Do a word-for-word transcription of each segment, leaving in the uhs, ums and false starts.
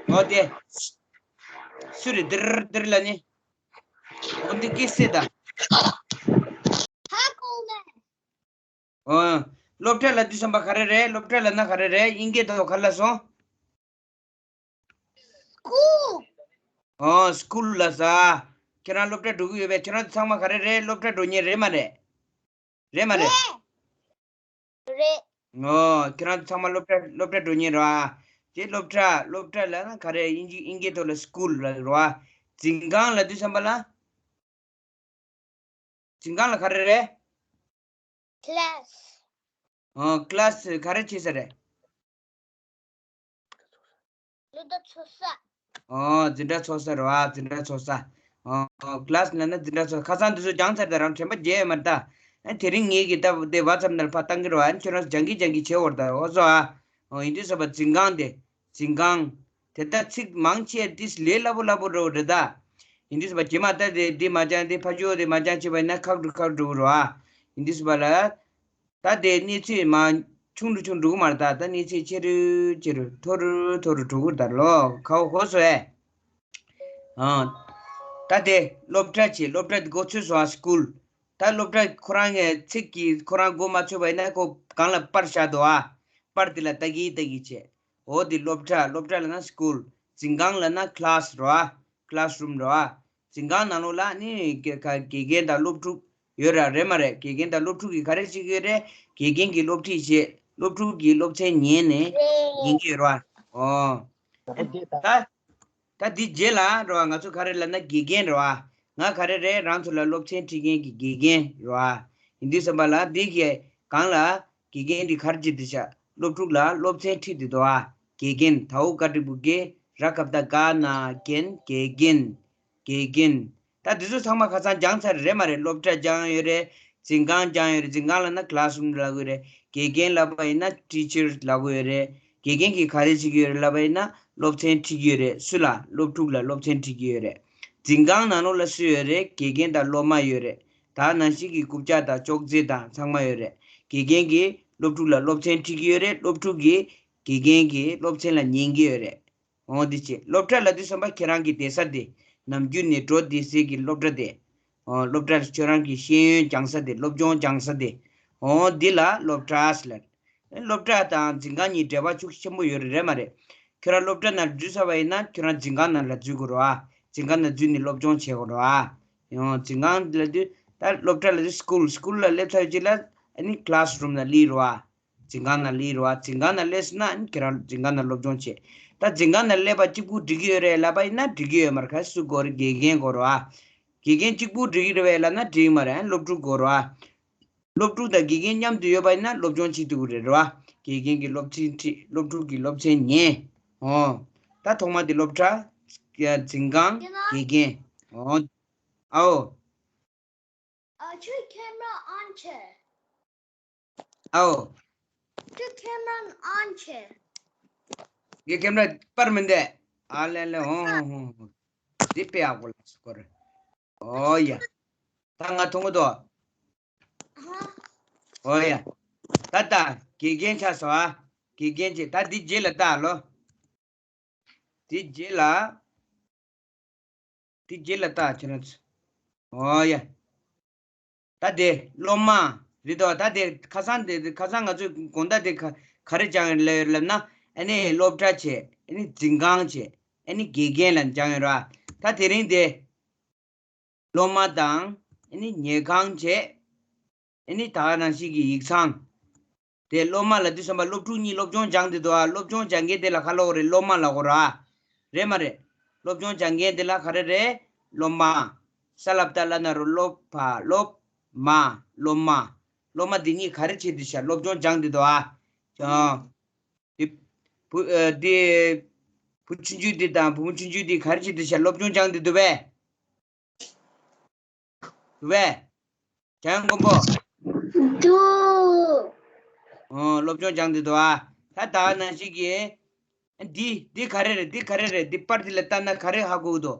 འོ་དེ། སུ་རེད་དིར་དིར་ལ་ནི། འོ་འདི་ཀི་སེ་ད། ཧ་གོ་མེད། འོ། སློབ་གྲྭ་ལབ་དུས་ཙམ་པ་ག་རེ་རེད། སློབ་གྲྭ་ལབ་ན་ག་རེ་རེད། དབྱིན་སྐད་ཐོག་ག་ལ་སོང་། སྐུལ། འོ་སྐུལ་ལབ་ས། ཁྱེད་རང་སློབ་གྲྭ་འགྲོ་གི་ཡོད་པས། ཁྱེད་རང་ཚང་མ་ག་རེ་རེད། སློབ་གྲྭ་འགྲོ་མཁན་རེད་མ་རེད། རེད་མ་རེད། རེད། རེད། ཨོ། ཁྱེད་རང་ཚང་མ་སློབ་གྲྭ་སློབ་གྲྭ་འགྲོ་མཁན་རེད་བ། དེ་སློབ་གྲྭ་སློབ་གྲྭ་ལབ་ན་ག་རེ། དབྱིན་ཇི་དབྱིན་སྐད་ཐོག་ལ་སྐུལ་ལབ་རེད་བ། འཛིན་ཁང་ལབ་དུས་ཙམ་པ་ལ། འཛིན་ཁང་ལ་ག་རེ་རེད། ཀི་ལ་སི། ཨོ། ཀི་ལ་སི་ག་རེ་བྱེད་ས་རེད། ཀླད་པ་འཚོ་ས། ཨོ། འཛིན་གྲྭ་འཚོ་ས་རེད་བ། འཛིན་གྲྭ་འཚོ་ས། ཨོ། ཀི་ལ་སི་ལབ་ན་འཛིན་གྲྭ་འཚོ། ཁ་སང་འདི་ཚོ་སྦྱངས་ཚར། ད་རང་དྲན་པ་བརྗེད་ཡོད་མ་རེད་ད། ཨ་དེ་རིང་ངེད་ཀྱིས་ད་དེ་ཝ་ཚབ་ནང་ཕར་བཏང་གི་རེད་བ། ཨ་ཁྱོད་རང་སྦྱང་གི་སྦྱང་གི་བྱེད་འོར་ད། འོ་བཟོ་ཨ། ཨོ་ཡིན་དུས་ཙམ་པ་འཛིན་ཁང་དེ། འཛིན་ཁང་། དེ་ལྟ་ཚིག་མང་ཆེ་ཏིས་ལས་སླ་པོ་སླ་པོ་འགྲོ་རེད་ད། ཡིན་དུས་ཙམ་པ་རྗེས་མ་ད་དེ་འདི་མ་སྦྱངས། དེ་ཕ་ཇོ་དེ་མ་སྦྱངས་བྱས་པ་ཡིན་ན་ཁག་འགྲོ་ཁག་འགྲོ་རེད་བ། ཡིན་དུས་ཙམ་པ་ལ། ད་དེ་གནས་ཚུལ་མ་ཆུང་རུ་ཆུང་རུ་འགྲོ་གི་མ་རེད་ད། ད་གནས་ཚུལ་ཆེ་རུ་ཆེ་རུ་མཐོ་རུ་མཐོ་རུ་འགྲོ་གི་རེད་ད། ལོ་ཁ་བོ་གོ་སོང་ཨེ། ཨང་། ད་དེ་སློབ་གྲྭ་བྱས། སློབ་གྲྭ་འགོ་ཚུགས་སོང་ཨ། སྐུལ། ད་སློབ་གྲྭ་ཁོ་རང་གི་ཚིག་གིས་ཁོ་རང་འགོ་མ་ཚུགས་པ་ཡིན་ན་ཁོ་སྒང་ལ་པར་བཞག་འདུག་ཨ། པར་དེ་ལ་ལྟ་གིན་ལྟ་གིན་བྱས། འོ་དེ་སློབ་གྲྭ། སློབ་གྲྭ་ལབ་ན་སྐུལ། འཛིན་ཁང་ལབ་ན་ཀི་ལ་སི་རེད་བ། ཀི་ལ་སི་རུམ་རེད་བ། འཛིན་ཁང་ནང་ལོགས་ལ་ནི་དགེ་དགེ་རྒན་དང་སློབ་ཕྲུག་ཡོད་ར། རེད་མ་རེད། དགེ་རྒན་དང་སློབ་ཕྲུག་གིས་ག་རེ་བྱེད་ཀྱི་ཡོད་རེད། དགེ་རྒན་གྱིས་སློབ་ཁྲིད་བྱེད། སློབ་ཕྲུག་གིས་སློབ་ཚན་ཉན་ནས་ཉན་གྱི་ཡོད་རེད་བ། ཨོ། ད་ད་འདི་རྗེས་ལ་རེད་བ། ང་ཚོ་ག་རེ་ལབ་ན་དགེ་རྒན་རེད་བ། ང་ག་རེ་རེད། རང་ཚོ་ལ་སློབ་ཚན་ཁྲིད་མཁན་གྱི་དགེ་རྒན་རེད་བ། ཡིན་དུས་ཙམ་པ་ལ་འདི་གི་སྒང་ལ་དགེ་རྒན་འདི་ག་རེ་བྱེད་འདི་བྱ། སློབ་ཕྲུག་ལ་སློབ་ཚན་ཁྲིད་འདི་འདུག་ཨ། དགེ་རྒན། ད་འོག་ཀ་ཏི་བུ་དགེ། ར་ག་བཏགས་རྒ་ན་རྒན། དགེ་རྒན། དགེ་རྒན། ད་འདི་ཚོ་ཚང་མ་ཁ་སང་སྦྱངས་ཚར་རེད་མ་རེད། སློབ་གྲྭ་སྦྱངས་ཡོད་རེད། འཛིན་ཁང་སྦྱངས་ཡོད་རེད། འཛིན་ཁང་ལབ་ན་ཀི་ལ་སི་རུམ་ལབ་ཀྱི་ཡོད་རེད། དགེ་རྒན་ལབ་པ་ཡིན་ན་ཊི་ཆར་ལབ་ཀྱི་ཡོད་རེད། དགེ་རྒན་གྱིས་ག་རེ་བྱེད་ཀྱི་ཡོད་རེད་ལབ་པ་ཡིན་ན་སློབ་ཚན་ཁྲིད་ཀྱི་ཡོད་རེད། སུ་ལ། སློབ་ཕྲུག་ལ་སློབ་ཚན་ཁྲིད་ཀྱི་ཡོད་རེད། འཛིན་ཁང་ནང་ལོགས་ལ་སུ་ཡོད་རེད། དགེ་རྒན་དང་སློབ་མ་ཡོད་རེད། ད་ནང་བཞིན་གྱི་རྐུབ་བཀྱག་དང་ཅོག་ཙེ་དང་ཚང་མ་ཡོད་རེད། དགེ་རྒན་གྱིས་སློབ་ཕྲུག་ལ་སློབ་ཚན་ཁྲིད་ཀྱི་ཡོད་རེད། སློབ་ཕྲུག་གིས་དགེ་རྒན་གྱི་སློབ་ཚན་ལ་ཉན་གྱི་ཡོད་རེད། འོ་འདི་བྱས། སློབ་གྲྭ་ལབ་དུས་ཙམ་པ་ཁྱེད་རང་གི་བསྡད་ས་དེ། ནམ་རྒྱུན་ནས་འགྲོ་བསྡད་སའི་གི་སློབ་གྲྭ་དེ། འོ་སློབ་གྲྭ་ཁྱོད་རང་གི་ཤེས་ཡོན་སྦྱང་ས་དེ། སློབ་སྦྱོང་སྦྱང་ས་དེ། འོ་འདི་ལ་སློབ་གྲྭ་ཟེར་ལབ། སློབ་གྲྭ་དང་འཛིན་ཁང་གཉིས་འབྲེལ་བ་ཤུགས་ཆེན་པོ་ཡོད་རེད། རེད་མ་རེད། ཁྱོད་རང་སློབ་གྲྭ་ནང་འཛུལ་ཚར་བ་ཡིན་ན་ཁྱོད་རང་འཛིན་ཁང་ནང་ལ་འཛུལ་དགོས་རེད་བ། འཛིན་ཁང་ནང་འཛུལ་ནས་སློབ་སྦྱོང་བྱེད་དགོས་རེད་བ། ཡང་འཛིན་ཁང་ལབ་དུས་ད་སློབ་གྲྭ་ལབ་དུས་སྐུལ། སྐུལ་ལ་སླེབས་ཚར་རྗེས་ལ་ཨ་ནི་ཀི་ལ་སི་རུམ་ལ་སླེབས་རེད་བ། འཛིན་ཁང་ནང་སླེབས་རེད་བ། འཛིན་ཁང་ནང་སླེབས་སོང་ན་ཨ་ནི་ཁྱེད་རང་འཛིན་ཁང་ནང་སློབ་སྦྱོང་བྱེད། ད་འཛིན་ཁང་ནང་སླེབས་པ་གཅིག་པུ་འགྲིག་གི་ཡོད་རེད་ལབ་པ་ཡིན་ན་འགྲིག་གི་ཡོད་མ་རེད། ག་སུ་དགོས་རེད། དགེ་རྒན་དགོས་རེད་བ། དགེ་རྒན་གཅིག་པུ་འགྲིག་གི་རེད་བས་ལབ་ན་འགྲིག་མ་རེད། ཨ་ནི་སློབ་ཕྲུག་དགོས་རེད་བ། སློབ་ཕྲུག་དང་དགེ་རྒན་མཉམ་དུ་ཡོད་པ་ཡིན་ན་སློབ་སྦྱོང་བྱེད་ཐུབ་ཀྱི་རེད་རེད་བ། དགེ་རྒན་གྱིས་སློབ་ཚན་ཁྲིད། སློབ་ཕྲུག་གིས་སློབ་ཚན་ཉན། འོ། ད་ཐོག་མ་དེ་སློབ་གྲྭ། འཛིན་ཁང་། དགེ་རྒན། འོ། ཨའོ། ཨ་ཁྱོད་ཁེམ་ར་ཨོན་བྱས། ཨའོ། ཁྱོད་ཁེམ་ར་ཨོན་བྱས། ངའི་ཁེམ་ར་པར་མི་འདུག་ཨ་ལེ་ལེ། ཧོ་ཧོ་ཧོ་ཧོ། འདི་དཔེ་ཡག་པོ་ལ་སྐོར། ཨོ་ཡ། ད་ང་མཐོང་གི་འདུག་ཨོ་ཡ། ད་ད་དགེ་རྒན་ཆགས་སོང་ཨ། དགེ་རྒན་བྱས། ད་འདི་རྗེས་ལ་ལྟ་ལོ། འདི་རྗེས་ལ། འདི་རྗེས་ལ་ལྟ་ཁྱེད་རང་ཚོ། ཨོ་ཡ། ད་དེ་སློབ་མ་རེད་དོ། ད་དེ་ཁ་སང་དེ་ཁ་སང་ང་ཚོས་དགོང་དག་དེ་ག་ག་རེ་སྦྱངས་ཡོད་ལབ་ན། ཨ་ནི་སློབ་གྲྭ་བྱས། ཨ་ནི་འཛིན་ཁང་བྱས། ཨ་ནི་དགེ་རྒན་ལ་སྦྱངས་ཡོད་ར། ད་དེ་རིང་དེ་སློབ་མ་དང་། ཨ་ནི་ཉལ་ཁང་བྱས། ཨ་ནི་ད་ག་ནང་བཞིན་གྱི་ཡིག་ཚང་། དེ་སློབ་མ་ལབ་དུས་ཙམ་པ་སློབ་ཕྲུག་གཉིས་སློབ་སྦྱོང་སྦྱངས་བསྡད་འདུག་ཨ། སློབ་སྦྱོང་སྦྱང་མཁན་དེ་ལ་ག་ལབ་དགོས་རེད། སློབ་མ་ལབ་དགོས་རེད་ཨ། རེད་མ་རེད། སློབ་སྦྱོང་སྦྱང་མཁན་དེ་ལ་ག་རེ་རེད། སློབ་མ། ས་ལ་བཏགས་སླ་ན་རོ་སློ་བ་སློབ། མ། སློབ་མ། སློབ་མ་འདི་གཉིས་ག་རེ་བྱེད་འདུག་ཤག་སློབ་སྦྱོང་སྦྱངས་བསྡད་འདུག་ཨ། ཨ། དེ་བུ་ཨ་དེ་བུ་ཆུང་ཆུང་དེ་དང་བུ་མོ་ཆུང་ཆུང་དེ་ག་རེ་བྱེད་འདུག་ཤག་སློབ་སྦྱོང་སྦྱངས་བསྡད་འདུག་པས། འདུག་པས། བྱང་མགོན་པོ། འདུག་ཨོ། སློབ་སྦྱོང་སྦྱངས་བསྡད་འདུག་ཨ། ད་ད་ག་ནང་བཞིན་གྱི། འདི་འདི་ག་རེ་རེད། འདི་ག་རེ་རེད། འདི་པར་འདི་ལ་ལྟ་ན་ག་རེ་ཧ་གོ་གི་འདུག་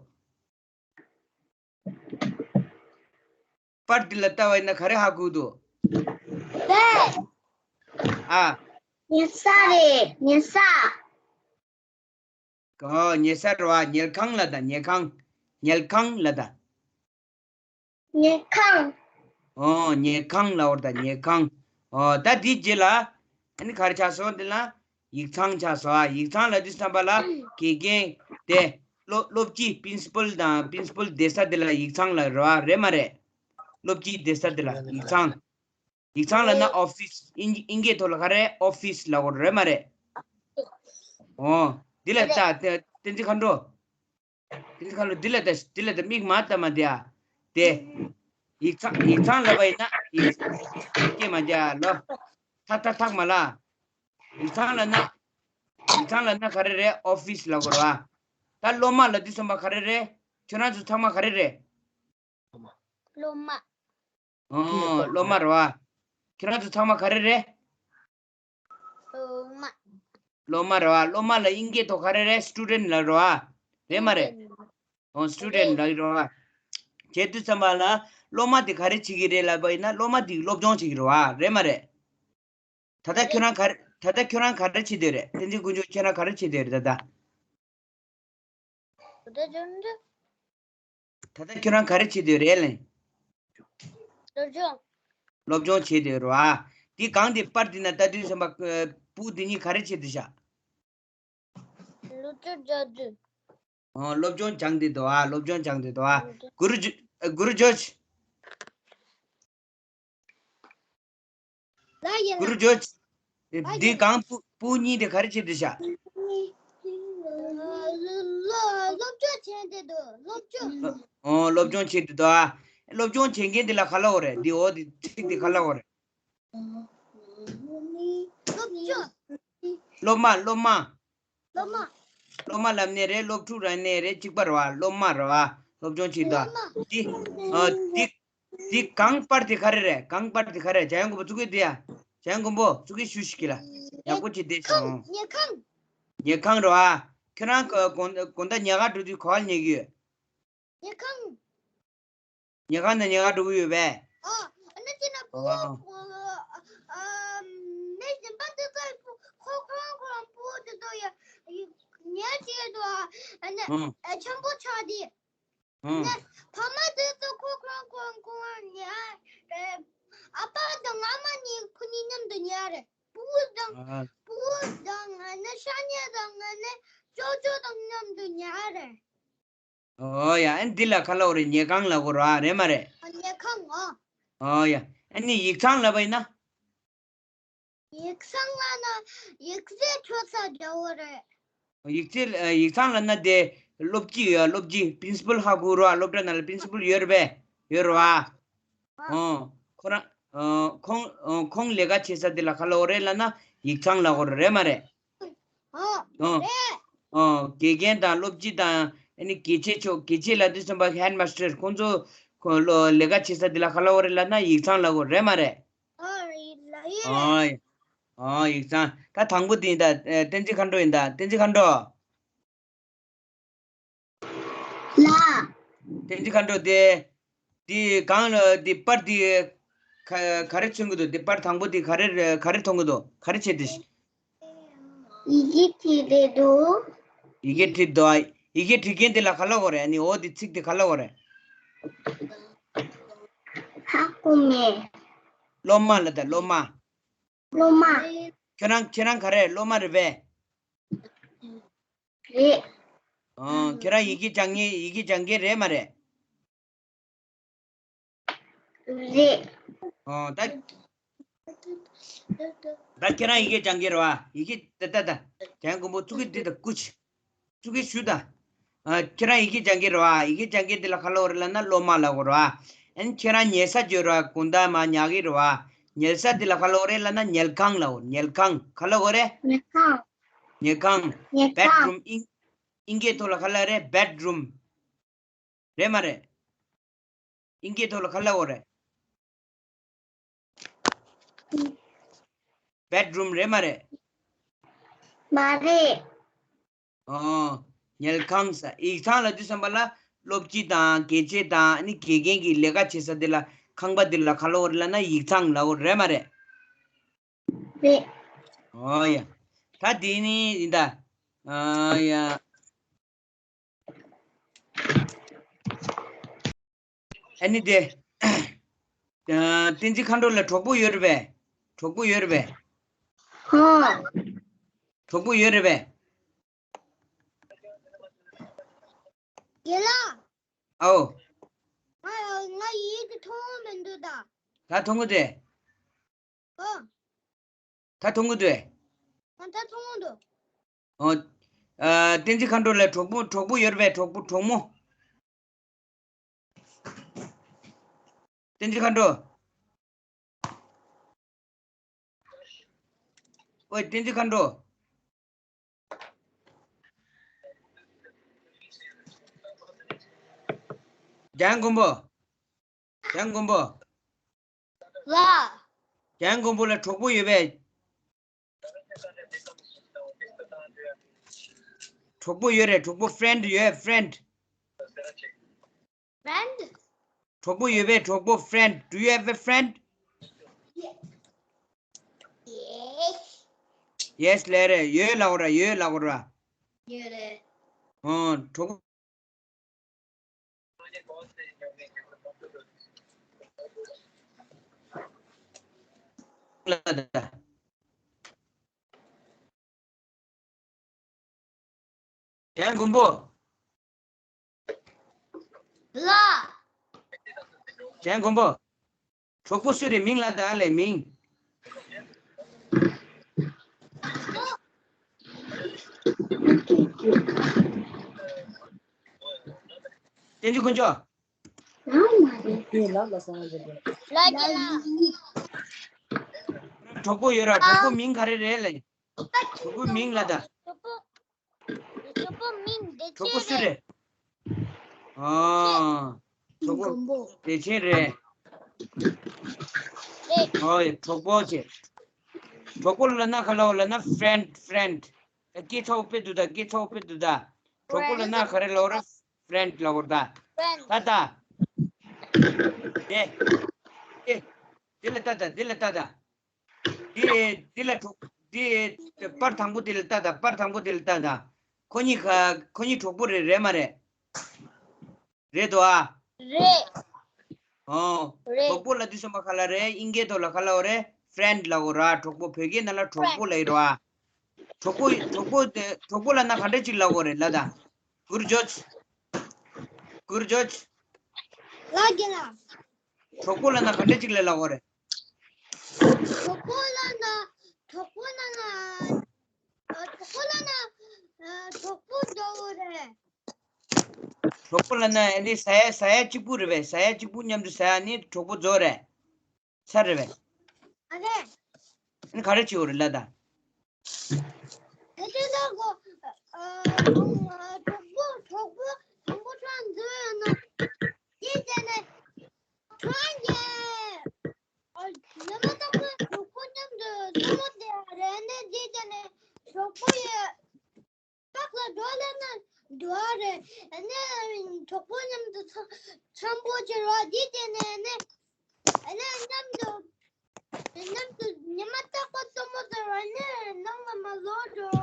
པར་འདི་ལ་ལྟ་བ་ཡིན་ན་ག་རེ་ཧ་གོ་གི་འདུག་ཨ། ཉལ་ས་རེད། ཉལ་ས། ཨོ། ཉལ་ས་རེད་བ། ཉལ་ཁང་ལབ་དང་། ཉལ་ཁང་། ཉལ་ཁང་ལབ་དང་། ཉལ་ཁང་། ཨོ། ཉལ་ཁང་ལབ་དང་། ཉལ་ཁང་། ཨོ། ད་འདི་རྗེས་ལ་ཨ་ནི་ག་རེ་ཆགས་སོང་། འདི་ལ་ཡིག་ཚང་ཆགས་སོང་། ཨ། ཡིག་ཚང་ལབ་དུས་ཙམ་པ་ལ་དགེ་རྒན་དེ་སློབ་སློབ་སྤྱི་པིན་སི་པལ་དང་། པིན་སི་པལ་བསྡད་ས་དེ་ལ་ཡིག་ཚང་ལབ་རེད་བ། རེད་མ་རེད། སློབ་སྤྱི་བསྡད་ས་དེ་ལ་ཡིག་ཚང་། ཡིག་ཚང་ལབ་ན་ཨོ་ཕིས། ཨིན་ཨིན་སྐད་ཐོག་ལ་ག་རེ། ཨོ་ཕིས་ལབ་དགོས་རེད་མ་རེད། ཨོ། འདི་ལ་ལྟ། བསྟན་འཛིན་མཁའ་འགྲོ། བསྟན་འཛིན་མཁའ་འགྲོ། འདི་ལ་ལྟ། འདི་ལ་ལྟ། མིག་མ་བལྟ་མ་བསྡད་ཨ། དེ། ཡིག་ཚང་ཡིག་ཚང་ལབ་པ་ཡིན་ན་ཡིག་སྐད་མ་རྒྱག་ལོ། ཐག་ཐག་ཐག་མ་ལ། ཡིག་ཚང་ལབ་ན། ཡིག་ཚང་ལབ་ན་ག་རེ་རེད། ཨོ་ཕིས་ལབ་དགོས་རེད་བ། ད་སློབ་མ་ལབ་དུས་ཙམ་པ་ག་རེ་རེད། ཁྱོད་རང་ཚོ་ཚང་མ་ག་རེ་རེད། སློབ་མ། ཨོ། སློབ་མ་རེད་བ། ཁྱེད་རང་ཚོ་ཚང་མ་ག་རེ་རེད། སློབ་མ། སློབ་མ་རེད་བ། སློབ་མ་ལ་དབྱིན་སྐད་ཐོག་ག་རེ་རེད། སི་ཊུ་ཌེན་ཊི་ལབ་རེད་བ། རེད་མ་རེད། ཨོ། སི་ཊུ་ཌེན་ཊི་ལབ་རེད་བ། བྱས་དུས་ཙམ་པ་ལ་སློབ་མ་དེ་ག་རེ་བྱེད་ཀྱི་རེད་ལབ་པ་ཡིན་ན། སློབ་མ་དེ་སློབ་སྦྱོང་བྱེད་ཀྱི་རེད་བ། རེད་མ་རེད། ད་ལྟ་ཁྱོད་རང་ག་རེ། ད་ལྟ་ཁྱོད་རང་ག་རེ་བྱེད་འདོད་རེད། བསྟན་འཛིན་དཀོན་མཆོག་ཁྱེད་རང་ག་རེ་བྱེད་འདོད་རེད་ད་ལྟ། ད་ལྟ་ཁྱོད་རང་ག་རེ་བྱེད་འདོད་རེད་ལེ། སློབ་སྦྱོང་། སློབ་སྦྱོང་བྱེད་འདོད་རེད་བ། འདི་སྒང་དེ་པར་འདི་ན་ལྟ་དུས་ཙམ་པ། ཨ། སྤུ་གུ་འདི་གཉིས་ག་རེ་བྱེད་འདོད་ཤག་སློབ་སྦྱོང་སྦྱང་འདོད། ཨོ། སློབ་སྦྱོང་སྦྱང་འདོད་འདུག་ཨ། སློབ་སྦྱོང་སྦྱང་འདོད་འདུག་ཨ། གུ་རུ་ཇོ། ཨ། གུ་རུ་ཇོརྗ། ལ་ཡིན་ལ། གུ་རུ་ཇོརྗ། ཨ། འདི་ཡིན། སྒང་སྤུ་སྤུ་གུ་གཉིས་དེ་ག་རེ་བྱེད་འདོད་ཤག་སློབ་སྦྱོང་བྱེད་འདོད་འདུག་སློབ་སྦྱོང་། ཨོ། སློབ་སྦྱོང་བྱེད་འདོད་འདུག་ཨ། སློབ་སྦྱོང་བྱེད་མཁན་དེ་ལ་ག་ལབ་དགོས་རེད། འདི། འོ། འདི་ཚིག་དེ་ག་ལབ་དགོས་རེད། སློབ་སྦྱོང་། སློབ་མ། སློབ་མ། སློབ་མ། སློབ་མ་ལབ་ནའི་རེད། སློབ་ཕྲུག་ལབ་ནའི་རེད། གཅིག་པ་རེད་བ། སློབ་མ་རེད་བ། སློབ་སྦྱོང་བྱེད་འདོད། སློབ་མ། འདི། ཨ། འདི། འདི་སྒང་པར་དེ་ག་རེ་རེད། སྒང་པར་དེ་ག་རེ་རེད། འཇམ་དབྱངས་མགོན་པོ་ཚུགས་ཀྱི་འདི་ཡ། འཇམ་དབྱངས་མགོན་པོ་ཚུགས་ཀྱི་ཞུ་ཞིག་གི་ལ། ཡག་པོ་བྱེད་བསྡད་སོང་། ཉལ་ཁང་། ཉལ་ཁང་རེད་བ། ཁྱོད་རང་ག་དགོང་དགོང་དག་ཉལ་ཁང་འགྲོ་དུས་ག་པར་ཉལ་གི་ཡོད། ཉལ་ཁང་། ཉལ་ཁང་ནས་ཉལ་ཁང་འགྲོ་གི་ཡོད་པས། ཨ། ཨ་ནི་ཅི་ན་ཕྲུ་གུ། ཨ། ཨ། མི་གཞན་པ་དེ་ཚོ་ཕྲུ་གུ་ཁོ་ཁོ་རང་ཁོ་རང་ཕྲུ་གུ་དེ་ཚོ་ཡ་ཉལ་བྱེད་དུ། ཨ་ནི། ཨ། ཆེན་པོ་ཆགས་དེ། ཨ་ནི་ཕ་མ་དེ་ཚོ་ཁོ་ཁོ་རང་ཁོ་རང་ཁོ་རང་ཉལ། ཨ་ཕ་དང་ཨ་མ་གཉིས་ཁོ་གཉིས་མཉམ་དུ་ཉལ་རེད། ཕྲུ་གུ་དང་། ཨ། ཕྲུ་གུ་དང་། ཨ་ནི་ཤ་ཉེ་དང་། ཨ་ནི་ཅོ་ཅོ་དང་མཉམ་དུ་ཉལ་རེད། ཨོ་ཡ། ཨ་ནི་འདི་ལ་ག་ལབ་དགོས་རེད། ཉལ་ཁང་ལབ་དགོས་རེད་བ། རེད་མ་རེད། ཨ། ཉལ་ཁང་། ཨོ། ཨོ་ཡ། ཨ་ནི་ཡིག་ཚང་ལབ་པ་ཡིན་ན། ཡིག་ཚང་ལབ་ན་ཡིག་རྩིས་འཕྲོད་ས་འདྲ་བོ་རེད། ཡིག་རྩིས། ཨ། ཡིག་ཚང་ལབ་ན་དེ་སློབ་སྤྱི་ཡོད། སློབ་སྤྱི་པིན་སི་པལ་ཧ་གོ་རེད་བ། སློབ་གྲྭ་ནང་ལ་པིན་སི་པལ་ཡོད་རེད་པས། ཡོད་རེད་བ། ཨ། ཨོ། ཁོ་རང་། ཨོ། ཁོང་། ཨོ། ཁོང་ལས་ཀ་བྱེད་ས་དེ་ལ་ག་ལབ་དགོས་རེད་ལབ་ན་ཡིག་ཚང་ལབ་དགོས་རེད། རེད་མ་རེད། ཨོ། ཨོ། རེད། ཨོ། དགེ་རྒན་དང་སློབ་སྤྱི་དང་། ཨ་ནི་དགེ་ཆེ་མཆོག་དགེ་ཆེ་ལབ་དུས་ཙམ་པ་ཧེཌ་མ་སི་ཊར། ཁོང་ཚོ་ཁོ་ལོ་ལས་ཀ་བྱེད་ས་དེ་ལ་ག་ལབ་དགོས་རེད་ལབ་ན་ཡིག་ཚང་ལབ་དགོས་རེད། རེད་མ་རེད། ཨོ། ཡིག་ལ་ཡིག་ཨོ། ཨོ། ཡིག་ཚང་། ད་དང་པོ་དེ་ཡིན་ད། ཨ། བསྟན་འཛིན་མཁའ་འགྲོ་ཡིན་ད། བསྟན་འཛིན་མཁའ་འགྲོ། ལ། བསྟན་འཛིན་མཁའ་འགྲོ་དེ། དེ་སྒང་ལ་དེ་པར་དེ་ག་ག་རེ་མཚོན་གྱི་འདུག་དེ་པར་དང་པོ་དེ་ག་རེ་ག་རེ་མཐོང་གི་འདུག་ག་རེ་བྱེད་དེ། ཡི་གེ་བྲིས་བསྡད་འདུག་ཡི་གེ་བྲིས་འདུག་ཡི་གེ་བྲིས་མཁན་དེ་ལ་ག་ལབ་དགོས་རེད། ཨ་ནི་འོ་དེ་ཚིག་དེ་ག་ལབ་དགོས་རེད། ཧ་གོ་མེད། སློབ་མ་ལབ་དང་། སློབ་མ། སློབ་མ། ཁྱོད་རང་ཁྱེད་རང་ག་རེ་སློབ་མ་རེད་པས། རེད། ཨོ། ཁྱེད་རང་ཡི་གེ་སྦྱང་མཁན། ཡི་གེ་སྦྱང་མཁན་རེད་མ་རེད། རེད། ཨོ། ད། ད་ཁྱེད་རང་ཡི་གེ་སྦྱང་མཁན་རེད་བ། ཡི་གེ་ད་ད་ད། དེ་ཡང་མགོན་པོ་ཚུགས་ཀྱི་འདི་ད་སྐུ་མཁྱེན། ཚུགས་ཀྱི་ཞུ་ད། ཨ། ཁྱེད་རང་ཡི་གེ་སྦྱང་མཁན་རེད་བ། ཡི་གེ་སྦྱང་མཁན་འདི་ལ་ག་ལབ་དགོས་རེད་ལབ་ན་སློབ་མ་ལབ་དགོས་རེད་བ། ཨན། ཁྱེད་རང་ཉལ་ས་བརྗོད་ར་དགོང་དག་མ་ཉལ་གི་རེད་བ། ཉལ་ས་འདི་ལ་ག་ལབ་དགོས་རེད་ལབ་ན་ཉལ་ཁང་ལབ་དགོས། ཉལ་ཁང་། ག་ལབ་དགོས་རེད། ཉལ་ཁང་། ཉལ་ཁང་། ཉལ་ཁང་། བེད་རུམ། ཨིན། ཨིན་སྐད་ཐོག་ལ་ག་ལབ་རེད། བེད་རུམ། རེད་མ་རེད། ཨིན་སྐད་ཐོག་ལ་ག་ལབ་དགོས་རེད། བེད་རུམ་རེད་མ་རེད། མ་རེད། ཨོ། ཉལ་ཁང་ཟེར། ཡིག་ཚང་ལབ་དུས་ཙམ་པ་ལ་སློབ་སྤྱི་དང་དགེ་ཆེ་དང་ཨ་ནི་དགེ་རྒན་གྱི་ལས་ཀ་བྱེད་ས་དེ་ལ། ཁང་པ་དེ་ལ་ག་ལབ་དགོས་རེད་ལབ་ན་ཡིག་ཚང་ལབ་དགོས་རེད་མ་རེད། རེད། ཨོ་ཡ། ད་དེ་ནི་ཡིན་ད། ཨ་ཡ། ཨ་ནི་དེ། ཨ། བསྟན་འཛིན་མཁའ་འགྲོ་ལ་གྲོགས་པོ་ཡོད་རེད་པས། གྲོགས་པོ་ཡོད་རེད་པས། ཧོ། གྲོགས་པོ་ཡོད་རེད་པས། རྒན་ལགས། ཨའོ། ང་ང་ཡིག་དེ་མཐོང་མི་འདུག་ད། ད་མཐོང་གི་འདུག་གས། ཨོ། ད་མཐོང་གི་འདུག་གས། ང་ད་མཐོང་གི་འདུག། ཨོ། ཨ། བསྟན་འཛིན་མཁའ་འགྲོ་ལ་གྲོགས་པོ་གྲོགས་པོ་ཡོད་རེད་པས། གྲོགས་པོ་གྲོགས་མོ། བསྟན་འཛིན་མཁའ་འགྲོ། ཨོའི་བསྟན་འཛིན་མཁའ་འགྲོ། འཇམ་དབྱངས་མགོན་པོ། འཇམ་དབྱངས་མགོན་པོ། ལགས། འཇམ་དབྱངས་མགོན་པོ་ལ་གྲོགས་པོ་ཡོད་པས། གྲོགས་པོ་ཡོད་རེད། གྲོགས་པོ། friend ཡོད། friend། Friend? གྲོགས་པོ་ཡོད་པས། གྲོགས་པོ། friend. Do you have a friend? Yes. Yes ལབ་རེད། ཡོད་ལབ་དགོས་ར། ཡོད་ལབ་དགོས་ར། ཡོད་རེད། ཨོ། གྲོགས་པོ་ལ་ད། འཇམ་དབྱངས་མགོན་པོ། ལགས། འཇམ་དབྱངས་མགོན་པོ། གྲོགས་པོ་སུ་རེད། མིང་ལབ་དང་། ཨ་ལས། མིང་། བསྟན་འཛིན་དཀོན་མཆོག། ལགས་རྒན་ལགས། གྲོགས་པོ་ཡོད་ར། གྲོགས་པོ་མིང་ག་རེ་རེད་ལབ། གྲོགས་པོ་མིང་ལབ་དང་། གྲོགས་པོ། གྲོགས་པོ་མིང་བདེ་ཆེན་རེད། ཨ། གྲོགས་པོ་བདེ་ཆེན་རེད། རེད། ཨོ་ཡ། གྲོགས་པོ་བྱས། གྲོགས་པོ་ལབ་ན་ག་རེ་ལབ་ན། friend. friend. སྐད་ཆ་དཔེ་འདུག་ད། སྐད་ཆ་དཔེ་འདུག་ད། གྲོགས་པོ་ལབ་ན་ག་རེ་ལབ་ར། friend ལབ་དགོས་ར་ད། friend. ད་ད། དེ། དེ། དེ་ལ་ལྟ་ད། དེ་ལ་ལྟ་ད། དེ། དེ་ལ་གྲོགས། དེ། པར་དང་པོ་དེ་ལ་ལྟ་ད། པར་དང་པོ་དེ་ལ་ལྟ་ད། ཁོ་གཉིས་ཁ། ཁོ་གཉིས་གྲོགས་པོ་རེད། རེད་མ་རེད། རེད་དོ་ཨ། རེད། ཨོ། རེད། གྲོགས་པོ་ལབ་དུས་ཙམ་པ་ག་རེ་ལབ་རེད། དབྱིན་སྐད་ཐོག་ལ་ག་རེ་ལབ་དགོས་རེད། friend ལབ་དགོས་ར། གྲོགས་པོ། བོད་སྐད་ནང་ལ་གྲོགས་པོ་ལབ་ཀྱི་རེད་པ། གྲོགས་པོ། གྲོགས་པོ་དེ། གྲོགས་པོ་ལབ་ན་ག་འདྲ་ཅིག་ལབ་དགོས་རེད་ལབ་དང་། གུར་ཇོརྗ། གུར་ཇོརྗ། ལགས་རྒན་ལགས། གྲོགས་པོ་ལབ་ན་ག་འདྲ་ཅིག་ལ་ལབ་དགོས་རེད། གྲོགས་པོ་ལབ་ན། གྲོགས་པོ་ལབ་ན། ཨ། གྲོགས་པོ་ལབ་ན། ཨ། གྲོགས་པོ་འདྲ་བོ་རེད། གྲོགས་པོ་ལབ་ན་ཨ་ནི་ཟ་ཡ། ཟ་ཡ་གཅིག་པུ་རེད་པས། ཟ་ཡ་གཅིག་པུ་མཉམ་དུ་ཟ་ཡ་ནི་གྲོགས་པོ་ཚོ་རེད། ཚར་རེད་པས། ཨ་རེད། ཨ་ནི་ག་རེ་བྱེད་དགོས་རེད་ལབ་དང་། གལ་ཏེ་ལ་གོ། ཨ། གྲོགས་པོ། གྲོགས་པོ་དང་པོ་ཁྲག་འཛུལ་ཡོད་ན། དེ་བྱས་ནས་ཁྲག་ཉལ། ཨ། ཉི་མ་རྟག་པར་གྲོགས་པོ་མཉམ་དུ་མཚན་མོ་བསྡད་རེད། ནས་དེ་བྱས་ནས་གྲོགས་པོ་ཡི་ལག་ལ་འགྲོ་ལབ་ན་འགྲོ་བ་རེད། ཨ་ནི་གྲོགས་པོ་མཉམ་དུ་འཚམ་འཚམ་པོ་བྱེད་རོགས། དེ་བྱས་ནས་ནི། ཨ་ནི་མཉམ་དུ། མཉམ་དུ་ཉི་མ་རྟག་པར་མཚན་མོ་ཟེར་བ་ནི་ནང་ལ་མར་ལོག་འགྲོ་བ།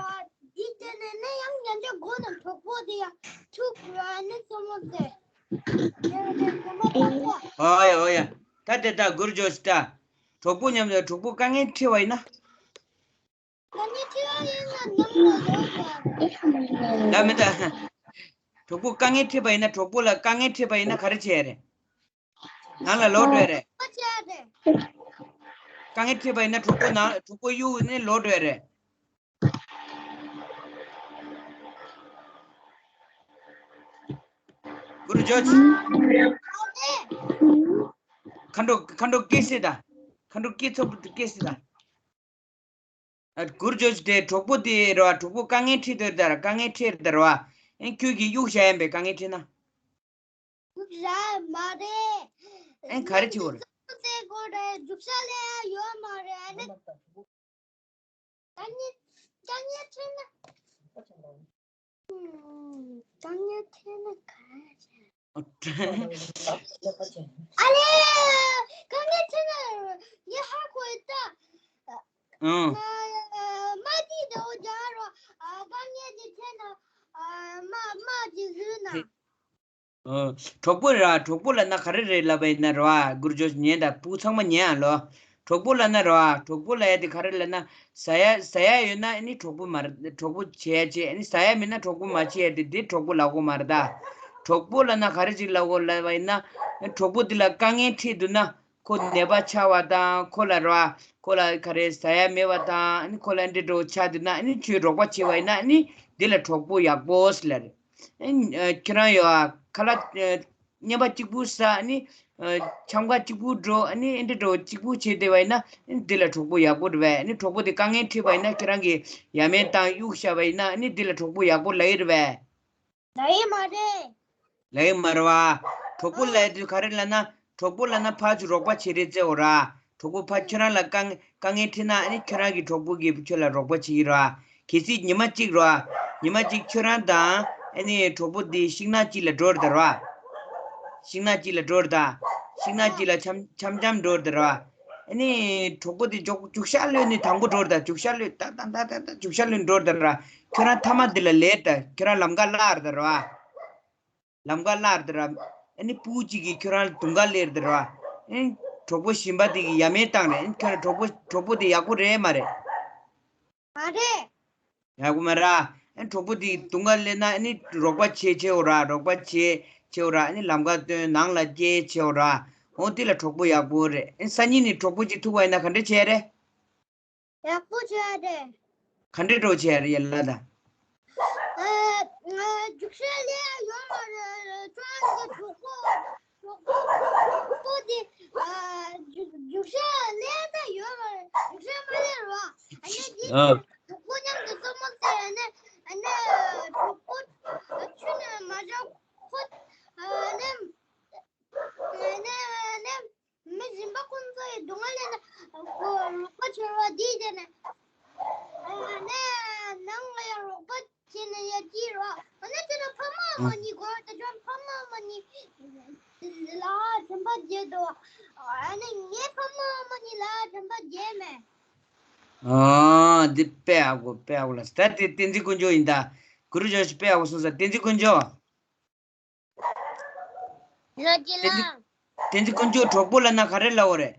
དེ་བྱས་ནས་ནི་ཡང་ཡང་བསྐྱར་སྒོ་ནས་གྲོགས་པོ་དེ་ཡང་ཐུག་འགྲོ་བ་ནི་མཚན་མོ་ཟེར། ཨོ་ཡ། ཨོ་ཡ། ད་དེ་ད་གུར་ཇོརྗ་ད། གྲོགས་པོ་མཉམ་དུ། གྲོགས་པོ་དཀའ་ངལ་འཕྲད་པ་ཡིན་ན། དཀའ་ངལ་འཕྲད་པ་ཡིན་ན་ནང་ལ་ལོག་འགྲོ་བ་རེད། ད་མི་ད། གྲོགས་པོ་དཀའ་ངལ་འཕྲད་པ་ཡིན་ན། གྲོགས་པོ་ལ་དཀའ་ངལ་འཕྲད་པ་ཡིན་ན་ག་རེ་བྱེད་ཡ་རེད། ནང་ལ་ལོག་འགྲོ་ཡ་རེད། ཁ་ཆེ་རེད། དཀའ་ངལ་འཕྲད་པ་ཡིན་ན་གྲོགས་པོ་ནང་། གྲོགས་པོ་གཡུག་ནས་ལོག་འགྲོ་ཡ་རེད། གུར་ཇོརྗ། མཁའ་འགྲོ། མཁའ་འགྲོ་སྐད་ཤེས་དང་། མཁའ་འགྲོ་སྐད་ཚོ་སྐད་ཤེས་དང་། ཨ། གུར་ཇོརྗ་དེ་གྲོགས་པོ་དེ་རེད་པ། གྲོགས་པོ་དཀའ་ངལ་འཕྲད་དེ་རེད་པ། དཀའ་ངལ་འཕྲད་དེ་རེད་པ། ཨེ། ཁྱོད་ཀྱིས་གཡུག་བཞག་ཡིན་པས། དཀའ་ངལ་འཕྲད་ན། གཡུག་བཞག་མ་རེད། ཨེ། ག་རེ་བྱེད་དགོས་རེད། ཟས་དགོས་རེད། རྒྱུག་ཤར་ལ་ཡོད་མ་རེད། ཨ་ནི། དཀའ་ངལ། དཀའ་ངལ་འཕྲད་ན། དཀའ་ངལ་འཕྲད་ན་ག་རེ་བྱེད། ཨ་ལེ། དཀའ་ངལ་འཕྲད་ན་ངས་ཧ་གོ་ཡོད་ད། ཨང་། རྨ་དེ་འདྲ་བོ་རྒྱག་རོགས། ཨ། དཀའ་ངལ་དེ་འཕྲད་ན། ཨ། རྨ་རྨ་དེ་བཟོས་ན། ཨོ། གྲོགས་པོ་ར། གྲོགས་པོ་ལབ་ན་ག་རེ་རེད་ལབ་པ་ཡིན་ན་ར་བ། གུ་རུ་ཇོ་ཉན་དང་བུ་ཚང་མ་ཉན་ཨ་ལོ། གྲོགས་པོ་ལབ་ན་ར་བ། གྲོགས་པོ་ལབ་ཡ་དེ་ག་རེ་ལབ་ན། ཟ་ཡ་ཟ་ཡ་ཡོད་ན་ཨ་ནི་གྲོགས་པོ་མ་རེད། གྲོགས་པོ་བྱེད་ཡ་བྱེད། ཨ་ནི་ཟ་ཡ་མེད་ན་གྲོགས་པོ་མ་བྱེད་ཡ་དེ་དེ་གྲོགས་པོ་ལབ་དགོས་མ་རེད་ད། གྲོགས་པོ་ལབ་ན་ག་རེ་ཅིག་ལབ་དགོས་ལབ་པ་ཡིན་ན། གྲོགས་པོ་དེ་ལ་དཀའ་ངལ་འཕྲད་འདུག་ན། ཁོ་ནད་པ་ཆགས་པ་དང་ཁོ་ལ་ར་བ། ཁོ་ལ་ག་རེ་ཟ་ཡ་མེད་པ་དང་ཨ་ནི་ཁོ་ལ་འདི་འདྲ་བོ་ཆགས་འདུག་ན་ཨ་ནི་ཁྱོད་རོགས་པ་བྱེད་པ་ཡིན་ན་ཨ་ནི་དེ་ལ་གྲོགས་པོ་ཡག་པོ་ཟེར་ལབ་རེད། ཨ་ནི་ཁྱོད་རང་ཡོད་ཨ། ཁ་ལག་ཨ་བརྙན་པ་གཅིག་པུ་ཟ། ཨ་ནི་ཨ་འཆམ་ཁ་གཅིག་པུ་འགྲོ། ཨ་ནི་ཨེ་འདྲ་འགྲོ་གཅིག་པུ་བྱེད་བསྡད་པ་ཡིན་ན་ཨ་ནི་དེ་ལ་གྲོགས་པོ་ཡག་པོ་རེད་པས། ཨ་ནི་གྲོགས་པོ་དེ་དཀའ་ངལ་འཕྲད་པ་ཡིན་ན་ཁྱེད་རང་གིས་ཡ་མེད་བཏང་གཡུག་བཞག་པ་ཡིན་ན་ཨ་ནི་དེ་ལ་གྲོགས་པོ་ཡག་པོ་ལབ་ཀྱི་རེད་པས། ལབ་ཀྱི་མ་རེད། ལབ་ཀྱི་མ་རེད་པ། གྲོགས་པོ་ལབ་དུས་ག་རེ་ལབ་ན། གྲོགས་པོ་ལབ་ན་ཕར་ཚུར་རོགས་པ་བྱེད་རེས་བྱེད་འོ་ར། གྲོགས་པོ་ཕར་ཁྱོད་རང་ལ་དཀའ་དཀའ་ངལ་འཕྲད་ན་ཨ་ནི་ཁྱོད་རང་གི་གྲོགས་པོ་གིས་ཁྱོད་ལ་རོགས་པ་བྱེད་ཀྱི་ར། གལ་སྲིད་ཉི་མ་གཅིག་ར། ཉི་མ་གཅིག་ཁྱོད་རང་དང་ཨ་ནི་གྲོགས་པོ་དེ་ཤིང་ནགས་གཅིག་ལ་འགྲོ་རེད་ད་ར། ཤིང་ནགས་གཅིག་ལ་འགྲོ་རེད་ད། ཤིང་ནགས་གཅིག་ལ་འཆམ་འཆམ་འཆམ་འགྲོ་རེད་ད་ར། ཨ་ནི་གྲོགས་པོ་དེ་རྒྱུག་རྒྱུག་ཤར་གློད་ནས་དང་པོ་འགྲོ་རེད་ད། རྒྱུག་ཤར་གློད་ད་ད་ད་ད་ད་རྒྱུག་ཤར་གློད་འགྲོ་རེད་ད་ར། ཁྱོད་རང་མཐའ་མ་དེ་ལ་ལེན་ད། ཁྱོད་རང་ལམ་ཁ་བརླག་རེད་ད་ར། ལམ་ཁ་བརླག་རེད་ད་ར། ཨ་ནི་སྤུ་གུ་གཅིག་གིས་ཁྱོད་རང་ལ་དུང་དཀར་སླེབས་རེད་ད་ར། ཨ་ནི་གྲོགས་པོ་གཞན་པ་དེ་གིས་ཡ་མེད་བཏང་རེད། ཨ་ནི་ཁྱོད་རང་གྲོགས་པོ་གྲོགས་པོ་དེ་ཡག་པོ་རེད་མ་རེད། མ་རེད། ཡག་པོ་མ་རེད། ཨ་ནི་གྲོགས་པོ་དེ་དུང་དཀར་སླེབས་ན་ཨ་ནི་རོགས་པ་བྱེད་བྱེད་འོ་ར། རོགས་པ་བྱེད་བྱེད་འོ་ར། ཨ་ནི་ལམ་ཁ་སྟོན། ནང་ལ་སྐྱེལ་བྱེད་འོ་ར། འོ་དེ་ལ་གྲོགས་པོ་ཡག་པོ་རེད། ཨ་ནི་སང་ཉིན་ནས་གྲོགས་པོ་གཅིག་ཐུག་པ་ཡིན་ན་ག་འདྲ་བྱེད་རེད། ཡག་པོ་བྱས་རེད། ག་འདྲ་འགྲོ་བྱས་རེད་ཡ་ལ་ད། ཨ་ང་རྒྱུག་ཤར་ལས་ཡོང་བ་རེད། ཁྱོད་ཀྱི་གྲོགས་པོ་གྲོགས་པོ་གྲོགས་པོ་དེ་ཨ་རྒྱུག་རྒྱུག་ཤར་ལས་ད་ཡོང་བ་རེད། རྒྱུག་ཤར་མ་ལས་རོ། ཨ་ནི་དེ་ཨ་གྲོགས་པོ་མཉམ་དུ་རྩེད་མོ་རྩེ། ཨ་ནི་ཨ་ནི་གྲོགས་པོ་ཁྱོད་ནི་མ་རེད་ཁོ། ཨ་ནི་ཨ་ནི་ཨ་ནི། མི་གཞན་པ་ཁོང་ཚོ་ཡི་སྡུག་བསྔལ་ལས་ན་ཁོ་རོགས་པ་བྱེད་རོགས་འདི་བྱས་ནས། ཨ་ནས་ནང་ལ་ཡང་རོགས་པ་བྱས་ནས་ཡ་ཅི་རོགས། ཨ་ནས་ཁྱོད་རང་ཕ་མ་མ་ནི་གོ་ད་ཁྱོད་ཕ་མ་མ་ནི་ལ་དྲན་པ་བརྗེད་དོ། ཨ་ནས་ངའི་ཕ་མ་མ་ནི་ལ་དྲན་པ་བརྗེད་མེད། ཨ་འདི་དཔེ་ཡག་པོ་དཔེ་ཡག་པོ་ལ་ད་དེ་བསྟན་འཛིན་དཀོན་མཆོག་ཡིན་ད། གུ་རུ་ཇོ་ཞིག་དཔེ་ཡག་པོ་གསུངས་ས་བསྟན་འཛིན་དཀོན་མཆོག་ལོ་ཅི་ལ། བསྟན་འཛིན་དཀོན་མཆོག་གྲོགས་པོ་ལབ་ན་ག་རེ་ལབ་དགོས་རེད།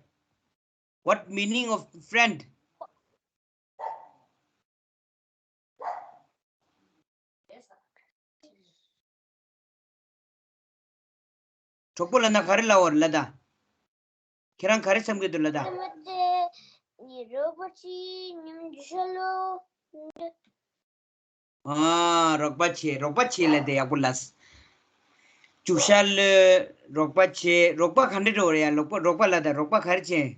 What meaning of friend? གྲོགས་པོ་ལབ་ན་ག་རེ་ལབ་དགོས་རེད་ལ་ད། ཁྱེད་རང་ག་རེ་བསམ་གྱི་འདུག་ལ་ད། ཉི་མ་དེ་ཉི་རོགས་པ་ཅི་ཉིམ་ཇུ་ཤ་ལོ། ཨ། རོགས་པ་བྱེད། རོགས་པ་བྱེད་ལབ་དེ་ཡག་པོ་ལབ། རྒྱུག་ཤར་གློད། རོགས་པ་བྱེད། རོགས་པ་ག་འདྲ་འགྲོ་རེད་ཡ། རོགས་པ་རོགས་པ་ལབ་དང་རོགས་པ་ག་རེ་བྱེད།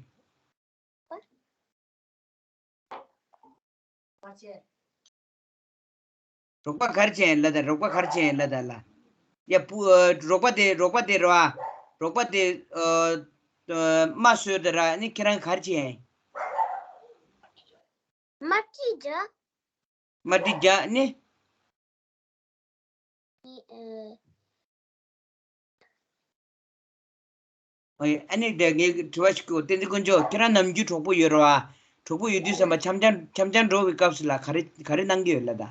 རོགས་པ་ག་རེ་བྱེད་ལབ་དང་རོགས་པ་ག་རེ་བྱེད་ལབ་དང་ལ། ཡ་བུ་ཨ། རོགས་པ་དེ་རོགས་པ་དེ་རོ་ཨ། རོགས་པ་དེ་ཨ། ཨ། རྨ་བཟོས་དེ་ར། ཨ་ནི་ཁྱེད་རང་ག་རེ་བྱེད། མ་ཀི་ཇ། མ་ཏི་རྒྱ་ནི། ཨེ། ཨ་ནི་དེ་ངས་དྲི་བ་ཞིག་གོ། བསྟན་འཛིན་དཀོན་མཆོག་ཁྱེད་རང་ནམ་རྒྱུན་གྲོགས་པོ་ཡོད་རེད་བ། གྲོགས་པོ་ཡོད་དུས་ཙམ་པ་འཆམ་འཆམ་འཆམ་འཆམ་འགྲོ་བའི་སྐབས་སུ་ལ་ག་རེ་ག་རེ་གནང་གི་ཡོད་ལ་ད།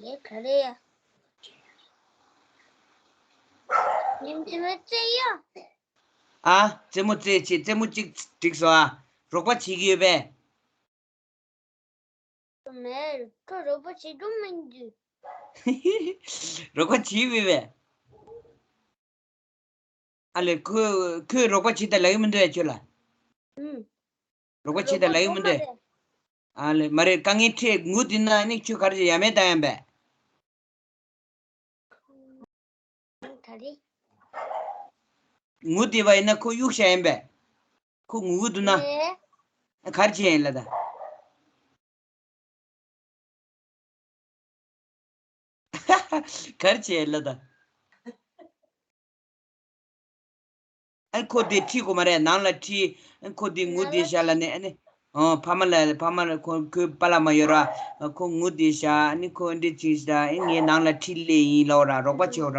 ངས་ག་རེ་ཡ། ཉིན་དེ་མོ་རྩེ་ཡ། ཨ། རྩེད་མོ་རྩེ་བྱེད། རྩེད་མོ་གཅིག་འགྲིག་སོང་ཨ། རོགས་པ་བྱེད་ཀྱི་ཡོད་པས། མེད། ཁོ་རོགས་པ་བྱེད་རྒྱུ་མི་འདུག་རོགས་པ་བྱེད་མི་བས། ཨ་ལེ་ཁོས་ཁོས་རོགས་པ་བྱེད་དང་ལབ་ཀྱི་མི་འདུག་ཨ་ཁྱོད་ལ། ཨུམ། རོགས་པ་བྱེད་དང་ལབ་ཀྱི་མི་འདུག་རོགས་པ་ཨ་ལེ་མ་རེད། དཀའ་ངལ་འཕྲད་ངུ་དེ་ན་ནི་ཁྱོད་ག་རེ་ཡ་མེད་བཏང་ཡང་པས། ག་རེ། ངུ་བསྡད་པ་ཡིན་ན་ཁོ་གཡུག་བཞག་ཡིན་པས། ཁོ་ངུ་གི་འདུག་ན། ཨེ། ག་རེ་བྱེད་ཡིན་ལ་ད། ག་རེ་བྱེད་ཡིན་ལ་ད། ཨ་ཁོ་དེ་ཁྲིད་དགོས་མ་རེད། ནང་ལ་ཁྲིད། ཨ་ཁོ་དེ་ངུ་བསྡད་བཞག་ལ་ནས་ཨ་ནི། ཨོ་ཕ་མ་ལ་ཕ་མ་ལ་ཁོ་ཁོའི་པཱ་ལགས་མ་ཡོད་ར། ཁོ་ངུ་བསྡད་བཞག་ཨ་ནི་ཁོ་འདི་བྱས་བཞག་ཨ་ངའི་ནང་ལ་ཁྲིད་ལེ་ཡིན་ལོ་ར། རོགས་པ་བྱེད་ར།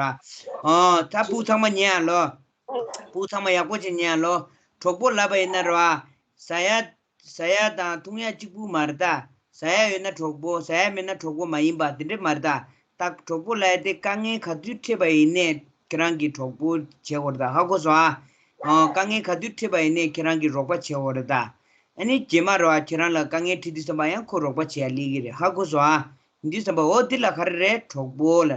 ཨོ་ད་བུ་ཚང་མ་ཉན་ཨ་ལོ། བུ་ཚང་མ་ཡག་པོ་བྱེད་ཉན་ཨ་ལོ། གྲོགས་པོ་ལབ་པ་ཡིན་ན་ར། ཟ་ཡ་ཟ་ཡ་དང་འཐུང་ཡ་གཅིག་པུ་མ་རེད་ད། ཟ་ཡ་ཡོད་ན་གྲོགས་པོ། ཟ་ཡ་མེད་ན་གྲོགས་པོ་མ་ཡིན་པ་དེ་འདྲས་མ་རེད་ད། ད་གྲོགས་པོ་ལབ་ཡ་དེ་དཀའ་ངལ་ག་དུས་འཕྲད་པ་ཡིན་ནའི་ཁྱེད་རང་གིས་གྲོགས་པོ་བྱེད་དགོས་རེད་ད། ཧ་གོ་སོང་ཨ། ཨོ། དཀའ་ངལ་ག་དུས་འཕྲད་པ་ཡིན་ནའི་ཁྱེད་རང་གིས་རོགས་པ་བྱེད་དགོས་རེད་ད། ཨ་ནི་རྗེས་མ་རོ་ཨ་ཁྱེད་རང་ལ་དཀའ་ངལ་འཕྲད་དུས་ཙམ་པ་ཡང་ཁོ་རོགས་པ་བྱེད་ཡ་སླེབས་ཀྱི་རེད། ཧ་གོ་སོང་ཨ། འདི་ཙམ་པ་འོ་འདི་ལ་ག་རེ་རེད། གྲོགས་པོ་ལ།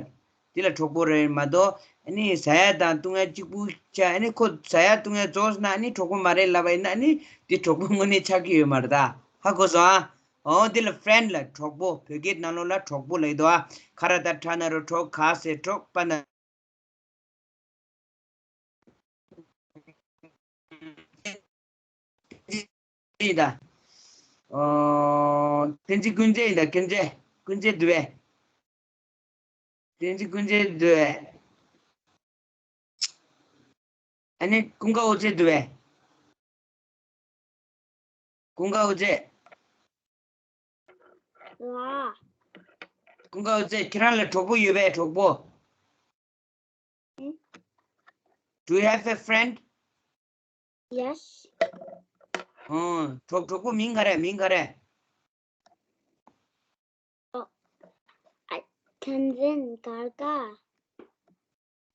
འདི་ལ་གྲོགས་པོ་རེད་མ་གཏོགས་ཨ་ནི་ཟ་ཡ་དང་བཏུང་ཡ་གཅིག་པུ་ཆགས། ཨ་ནི་ཁོ་ཟ་ཡ་བཏུང་ཡ་རྫོགས་ན་ཨ་ནི་གྲོགས་པོ་མ་རེད་ལབ་པ་ཡིན་ན་ཨ་ནི་འདི་གྲོགས་པོ་དངོས་གནས་ཆགས་ཀྱི་ཡོད་མ་རེད་ད། ཧ་གོ་སོང་ཨ། འོ་འདི་ལ་friend ལ་གྲོགས་པོ། བོད་སྐད་ནང་ལོགས་ལ་གྲོགས་པོ་ལབ་ཀྱི་འདུག་ཨ། ཁ་ར་ད་ཁྲ་ན་རོ་ཁྲོ། ག་ས་ཁྲོ། པ་ན་ཡིན་ད། ཨོ། བསྟན་འཛིན་ཀུན་མཛེས་ཡིན་ད། ཀུན་མཛེས། ཀུན་མཛེས་འདུག་པས། བསྟན་འཛིན་ཀུན་མཛེས་འདུག་པས། ཨ་ནི་ཀུན་དགའ་འོད་ཟེར་འདུག་པས། ཀུན་དགའ་འོད་ཟེར། ལ། ཀུན་དགའ་འོད་ཟེར། ཁྱེད་རང་ལ་གྲོགས་པོ་ཡོད་པས། གྲོགས་པོ། ཨང་། Do you have a friend? Yes. ཨོ། གྲོགས། གྲོགས་པོ་མིང་ག་རེ། མིང་ག་རེ། Oh, I, ཐན་ཟན་དར་དཀར།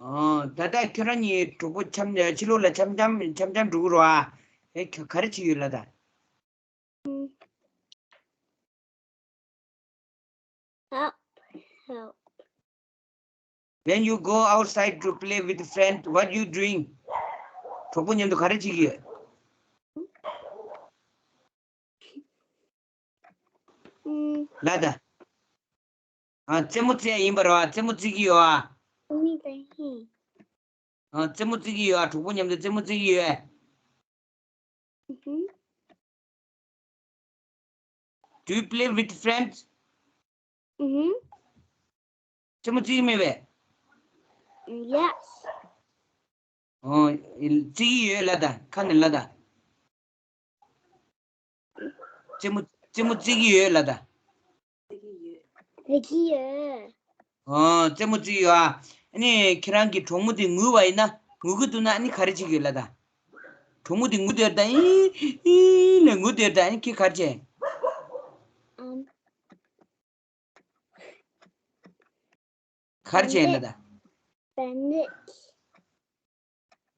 ཨོ། ད་ལྟ་ཁྱོད་རང་གཉིས་གྲོགས་པོ་འཆམ། ཕྱི་ལོགས་ལ་འཆམ་འཆམ་འཆམ་འཆམ་འགྲོ་གི་རེད་པ། ཨེ། ག་རེ་བྱེད་ཀྱི་ཡོད་ལབ་ད། ཨུམ། Help, help. When you go outside to play with friend, what you doing? གྲོགས་པོ་མཉམ་དུ་ག་རེ་བྱེད་ཀྱི་ཡོད། ཨུམ། ལབ་ད། ཨ། རྩེད་མོ་རྩེ་ཡ་ཡིན་པ་རེད་པ། རྩེད་མོ་རྩེ་གི་ཡོད་པ། མི་དང་ཧི། ཨ། རྩེད་མོ་རྩེ་གི་ཡོད་པ། གྲོགས་པོ་མཉམ་དུ་རྩེད་མོ་རྩེ་གི་ཡོད་པས། ཨུ་ཧུམ། Do you play with friends? ཨུ་ཧུམ། རྩེད་མོ་རྩེ་གི་མེད་པས། Yes. ཨོ། རྩེ་གི་ཡོད་ལབ་ད། ཁ་ནས་ལབ་ད། རྩེད་མོ། རྩེད་མོ་རྩེ་གི་ཡོད་ལབ་ད། རྩེ་གི་ཡོད། ཨོ། རྩེད་མོ་རྩེ་གི་ཡོད་ཨ། ཨ་ནི་ཁྱེད་རང་གི་གྲོགས་མོ་དེ་ངུས་པ་ཡིན་ན། ངུ་གི་འདུག་ན་ཨ་ནི་ག་རེ་བྱེད་ཀྱི་ཡོད་ལབ་ད། གྲོགས་མོ་དེ་ངུ་བསྡད་ད། ཨི་ཨི་ལབ་ངུ་བསྡད་ད། ཨ་ནི་ཁྱེད་ག་རེ་བྱེད། ཨམ། ག་རེ་བྱེད་ལབ་ད། Bandage.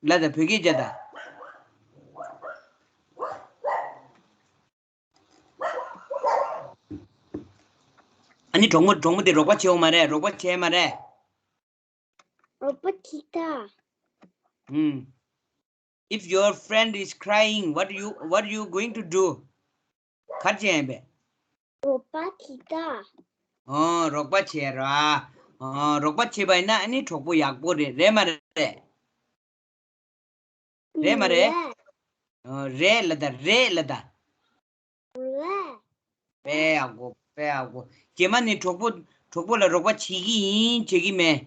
ལབ་ད། བོད་སྐད་རྒྱག་ད། ཨ་ནི་གྲོགས་མོ། གྲོགས་མོ་དེ་རོགས་པ་བྱེད་ཡོད་མ་རེད། རོགས་པ་བྱས་མ་རེད། རོགས་པ་བྱེད་ད། ཨུམ། If your friend is crying, what you, what you going to do? ག་རེ་བྱེད་ཡིན་པས། རོགས་པ་བྱེད་ད། ཨོ། རོགས་པ་བྱེད་ར། ཨོ། རོགས་པ་བྱེད་པ་ཡིན་ན་ཨ་ནི་གྲོགས་པོ་ཡག་པོ་རེད། རེད་མ་རེད། རེད་མ་རེད། རེད། ཨོ། རེད་ལབ་ད། རེད་ལབ་ད། རེད། དཔེ་ཡག་པོ། དཔེ་ཡག་པོ། རྗེས་མ་ནས་གྲོགས་པོ། གྲོགས་པོ་ལ་རོགས་པ་བྱེད་ཀྱི་ཡིན། བྱེད་ཀྱི་མེད།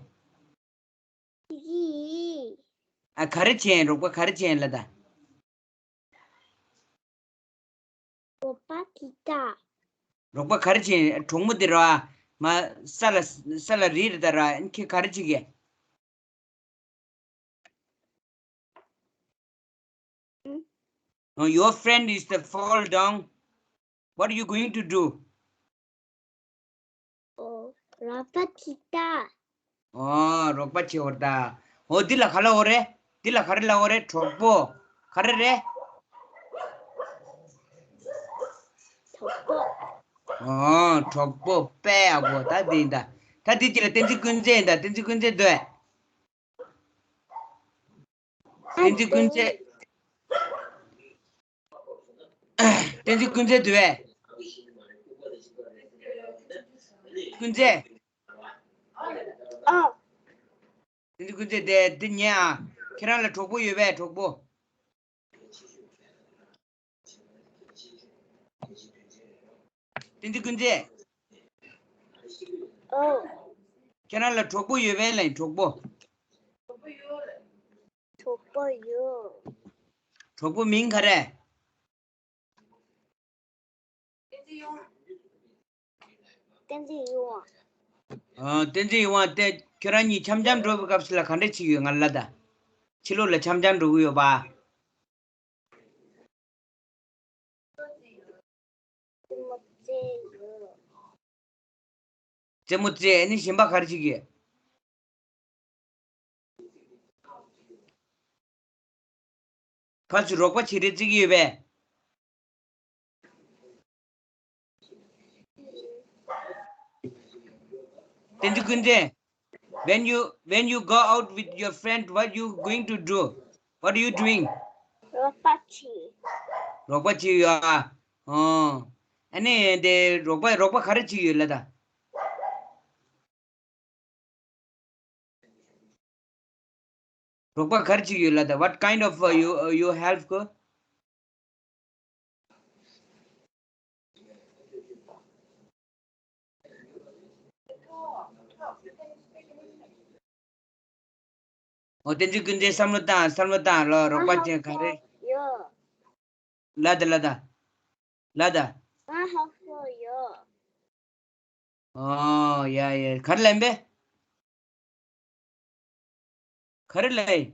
བྱེད་ཀྱི་ཡིན། ཨ། ག་རེ་བྱེད་ཡིན། རོགས་པ་ག་རེ་བྱེད་ཡིན་ལབ་ད། རོགས་པ་བྱེད་ད། རོགས་པ་ག་རེ་བྱེད་ཡིན། གྲོགས་མོ་དེ་ར། མར་ས་ལ། ས་ལ་རིལ་ད་ར། ཁྱེད་ག་རེ་བྱེད་ཀྱི། ཨུ། Oh, your friend is the fall down. What are you going to do? ཨོ། རོགས་པ་བྱེད་ད། ཨོ། རོགས་པ་བྱེད་འོ་ད། ཨོ། འདི་ལ་ག་ལབ་འོ་རེད། འདི་ལ་ག་རེ་ལབ་འོ་རེད། གྲོགས་པོ། ག་རེ་རེད། གྲོགས་པོ། ཨོ། གྲོགས་པོ། དཔེ་ཡག་པོ། ད་འདི་ཡིན་ད། ད་འདི་གཅིག་ལ་བསྟན་འཛིན་ཀུན་མཛེས་ཡིན་ད། བསྟན་འཛིན་ཀུན་མཛེས་འདུག་གས། བསྟན་འཛིན་ཀུན་མཛེས། བསྟན་འཛིན་ཀུན་མཛེས་འདུག་གས། ཀུན་མཛེས། ཨ། བསྟན་འཛིན་ཀུན་མཛེས། དེ་འདི་ཉན་ཨ། ཁྱེད་རང་ལ་གྲོགས་པོ་ཡོད་པས། གྲོགས་པོ། བསྟན་འཛིན་ཀུན་མཛེས། ཨོ། ཁྱེད་རང་ལ་གྲོགས་པོ་ཡོད་པས་ལབ། གྲོགས་པོ། གྲོགས་པོ་ཡོད། གྲོགས་པོ་མིང་ག་རེ། བསྟན་འཛིན་ཡིད་དབང་། ཨ། བསྟན་འཛིན་ཡིད་དབང་། དེ་ཁྱོད་རང་གཉིས་འཆམ་འཆམ་འགྲོ་བའི་སྐབས་སུ་ལ་ག་འདྲ་བྱེད་ཀྱི་ཡོད། ང་ལ་ལབ་ད། ཕྱི་ལོགས་ལ་འཆམ་འཆམ་འགྲོ་གི་ཡོད་པ། རྩེད་མོ་རྩེ་ཡོད། རྩེད་མོ་རྩེ། ཨ་ནི་གཞན་པ་ག་རེ་བྱེད་ཀྱི་ཡོད། ཕར་ཚུར་རོགས་པ་བྱེད་རེས་བརྩི་གི་ཡོད་པས། བསྟན་འཛིན་ཀུན་བཟང་། When you, when you go out with your friend, what you going to do? What are you doing? རོགས་པ་བྱེད། རོགས་པ་བྱེད་ཡོད་ཨ། ཨོ། ཨ་ནི་དེ་རོགས་པ་རོགས་པ་ག་རེ་བྱེད་ཡོད་ལ་ད། རོགས་པ་ག་རེ་བྱེད་ཡོད་ལ་ད། What kind of, uh, you, uh, you help གོ། ཨོ། བསྟན་འཛིན་ཀུན་བཟང་བསམ་བློ་བཏང་བསམ་བློ་བཏང་ལོ། རོགས་པ་ཅན་ག་རེ། ཡོད། ལ་ད་ལ་ད། ལ་ད། ང་ཧ་གོ་ཡོད། ཨོ་ཡ་ཡ། ག་རེ་ལབ་པས། ག་རེ་ལབ་ཡིན།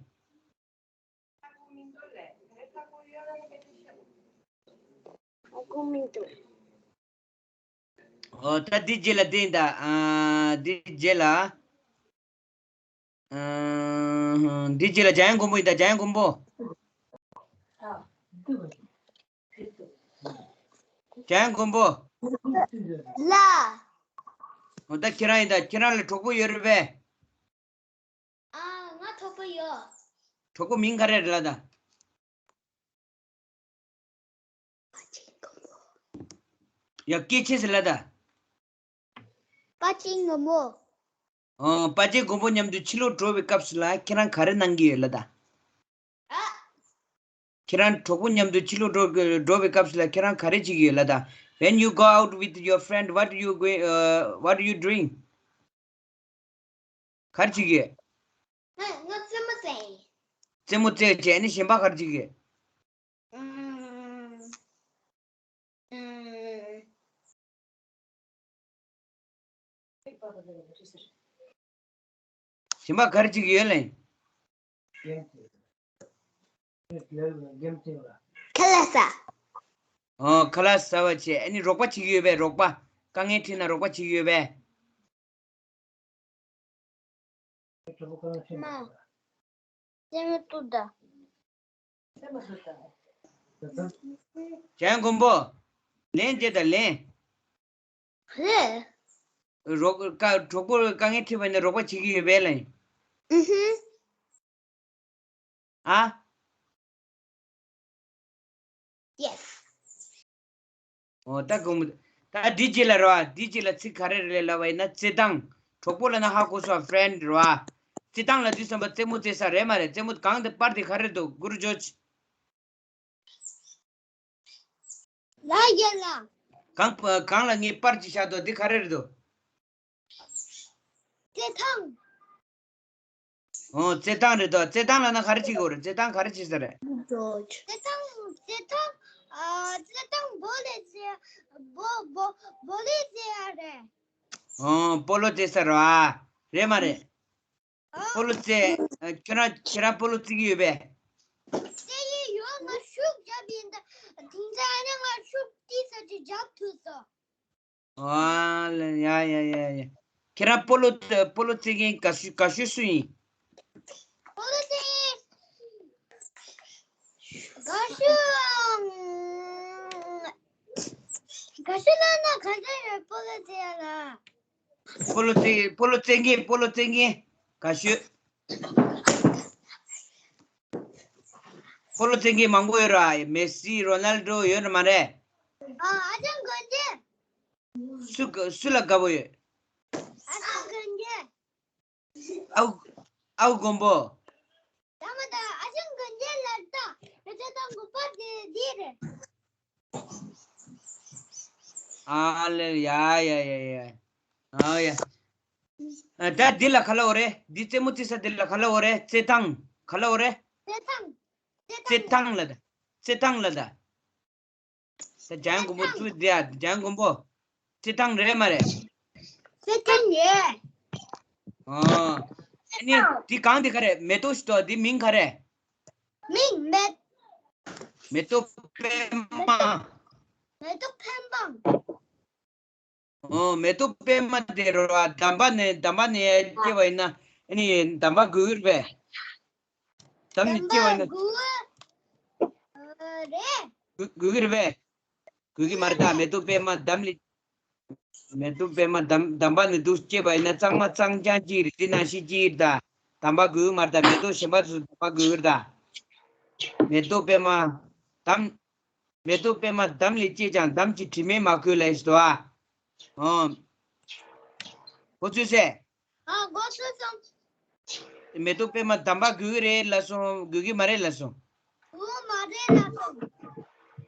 ཨོ་ད་འདི་རྗེས་ལ་འདི་ཡིན་ད། ཨ། འདི་རྗེས་ལ། ཨ། འདི་རྗེས་ལ་འཇམ་དབྱངས་མགོན་པོ་ཡིན་ད། འཇམ་དབྱངས་མགོན་པོ། འཇམ་དབྱངས་མགོན་པོ། ལ། ཨོ་ད་ཁྱེད་རང་ཡིན་ད། ཁྱེད་རང་ལ་གྲོགས་པོ་ཡོད་རེད་པས། ཨ། ང་གྲོགས་པོ་ཡོད། གྲོགས་པོ་མིང་ག་རེ་རེད་ལ་ད། ཡ། སྐད་ཆེ་ཟེར་ལ་ད། པ་ཅིན་མགོན་པོ། ཨོ། པ་ཅིན་མགོན་པོ་མཉམ་དུ་ཕྱི་ལོགས་འགྲོ་བའི་སྐབས་སུ་ལ་ཁྱེད་རང་ག་རེ་གནང་གི་ཡོད་ལ་ད། ཨ། ཁྱེད་རང་གྲོགས་པོ་མཉམ་དུ་ཕྱི་ལོགས་འགྲོ་འགྲོ་བའི་སྐབས་སུ་ལ་ཁྱེད་རང་ག་རེ་བྱེད་ཀྱི་ཡོད་ལ་ད། When you go out with your friend, what do you going, uh, what do you doing? ག་རེ་བྱེད་ཀྱི་ཡོད། ང་ང་རྩེད་མོ་རྩེ། རྩེད་མོ་རྩེ་བྱས་ནས་གཞན་པ་ག་རེ་བྱེད་ཀྱི་ཡོད། ཨུམ། ཨུམ། གཞན་པ་ག་རེ་བྱེད་ཀྱི་ཡོད་ལ། ཁ་ལག་ཟ། ཨོ། ཁ་ལག་ཟ་བ་བྱས། ཨ་ནི་རོགས་པ་བྱེད་ཀྱི་ཡོད་པས། རོགས་པ། དཀའ་ངལ་འཕྲད་ན་རོགས་པ་བྱེད་ཀྱི་ཡོད་པས། མ། རྩེད་མོ་གཏོད་ད། འཇམ་དབྱངས་མགོན་པོ། ལན་རྒྱག་ད་ལན། རེད། རོགས་ཀ་གྲོགས་པོར་དཀའ་ངལ་འཕྲད་པ་ནི་རོགས་པ་བྱེད་ཀྱི་ཡོད་པས་ལ། ཨུ་ཧུ། ཨ། Yes. ཨོ་ད་གོང་། ད་འདི་རྗེས་ལ་རེད་བ། འདི་རྗེས་ལ་ཚིག་ག་རེ་རེད་ལབ་པ་ཡིན་ན་རྩེད་ཐང་། གྲོགས་པོ་ལབ་ན་ཧ་གོ་སོང་། friend རེད་བ། རྩེད་ཐང་ལབ་དུས་ཙམ་པ་རྩེད་མོ་རྩེ་ས་རེད་མ་རེད། རྩེད་མོ་གང་དེ་པར་དེ་ག་རེ་འདུག་གུ་རུ་ཇོ་ཇི། ལ་ཡ་ལ། གང་གང་ལ་ངས་པར་ཅིག་བཞག་འདུག་འདི་ག་རེ་རེད་འདུག་རྩེད་ཐང་། ཨོ། རྩེད་ཐང་རེད་དོ། རྩེད་ཐང་ལབ་ན་ག་རེ་བྱེད་དགོས་རེད། རྩེད་ཐང་ག་རེ་བྱེད་ས་རེད། རྩེད་ཐང་རྩེད་ཐང་ཨ། རྩེད་ཐང་བོ་ལི་རྩེ། བོ་བོ་བོ་ལི་རྩེ་ཡ་རེད། ཨོ། སྤོ་ལོ་རྩེ་ས་རེད་བ། རེད་མ་རེད། ཨ། སྤོ་ལོ་རྩེ། ཨ། ཁྱོད་རང་ཁྱེད་རང་སྤོ་ལོ་རྩེ་གི་ཡོད་པས། རྩེ་ཡི་ཡོད། ང་ཤུགས་རྒྱབ་ཡིན་ད། དེང་སང་ཨ་ནི་ང་ཤུགས་ཏོག་ཙམ་ཅིག་རྒྱབ་ཐུབ་སོང་། ཨ་ལ། ཡ་ཡ་ཡ་ཡ། ཁྱེད་རང་སྤོ་ལོ་སྤོ་ལོ་རྩེ་མཁན་དགའ་ཤོས་དགའ་ཤོས་སུ་ཡིན། སྤོ་ལོ་རྩེ་དགའ་ཤོས། དགའ་ཤོས་ལབ་ན་ག་འདྲ་རེད། སྤོ་ལོ་རྩེ་ཡ་ལ། སྤོ་ལོ་རྩེ་སྤོ་ལོ་རྩེ་མཁན་སྤོ་ལོ་རྩེ་མཁན་དགའ་ཤོས། སྤོ་ལོ་རྩེ་མཁན་མང་པོ་ཡོད་ར། མེ་སི་རོ་ནལ་ཌོ་ཡོད་ར་མ་རེད། ཨ། ཨ་ཅང་དགོན་ཆེན། སུ་ག་སུ་ལ་དགའ་པོ་ཡོད། ཨ་ཅང་དགོན་ཆེན། ཨའུ་ཨའུ་མགོན་པོ། ད་མ་ད་ཨ་ཅང་དགོན་ཆེན་ལ་ད་རེ་ཅ་དང་གོ་པ་དེ་དེ་རེད། ཨ་ལེ། ཡ་ཡ་ཡ་ཡ། ཨ་ཡ། ཨ། ད་འདི་ལ་ག་ལབ་དགོས་རེད། འདི་རྩེད་མོ་རྩེ་ས་འདི་ལ་ག་ལབ་དགོས་རེད། རྩེད་ཐང་ག་ལབ་དགོས་རེད། རྩེད་ཐང་། རྩེད་ཐང་ལ་ད། རྩེད་ཐང་ལ་ད། ད་འཇམ་དབྱངས་མགོན་པོ་ཚུར་འདི་ཡ། འཇམ་དབྱངས་མགོན་པོ། རྩེད་ཐང་རེད་མ་རེད། རྩེད་ཐང་རེད། ཨོ། ཨ་ནི་འདི་གང་འདི་ག་རེད། མེ་ཏོག་ཞིག་འདུག་འདི་མིང་ག་རེད། མིང་མེ། མེ་ཏོག་པད་མ། མེ་ཏོག་པད་མ། ཨོ། མེ་ཏོག་པད་མ་དེ་རེད་བ། འདམ་བག་ནས་འདམ་བག་ནས་སྐྱེས་པ་ཡིན་ན་ཨ་ནི་འདམ་བག་དགོས་ཀྱི་རེད་པས། འདམ་ནས་སྐྱེས་པ་ཡིན་ན། འདམ་བག་དགོས་རེད། དགོས་དགོས་ཀྱི་རེད་པས། དགོས་ཀྱི་མ་རེད་ད། མེ་ཏོག་པད་མ་འདམ་ལས། མེ་ཏོག་པད་མ་འདམ་འདམ་བག་ནས་འདུག་སྐྱེས་པ་ཡིན་ན་གཙང་མ་གཙང་རྐྱང་གཅིག་རེད། དེ་ནང་བཞིན་གཅིག་རེད་ད། འདམ་བག་དགོས་ཀྱི་མ་རེད་ད། མེ་ཏོག་གཞན་པ་ཚོ་འདམ་བག་དགོས་ཀྱི་རེད་ད། མེ་ཏོག་པད་མ་འདམ། མེ་ཏོག་པད་མ་འདམ་ལས་སྐྱེས་ཀྱང་འདམ་གྱི་དྲི་མས་མ་གོས་ལབ་ཡས་ཞིག་འདུག་ཨ། ཨོ། གོ་ཚོད་སེ། ཨ། གོ་ཚོད་སོང་། མེ་ཏོག་པད་མ་འདམ་བག་དགོས་ཀྱི་རེད་ལབ་སོང་། དགོས་ཀྱི་མ་རེད་ལབ་སོང་། དགོས་མ་རེད་ལབ་སོང་།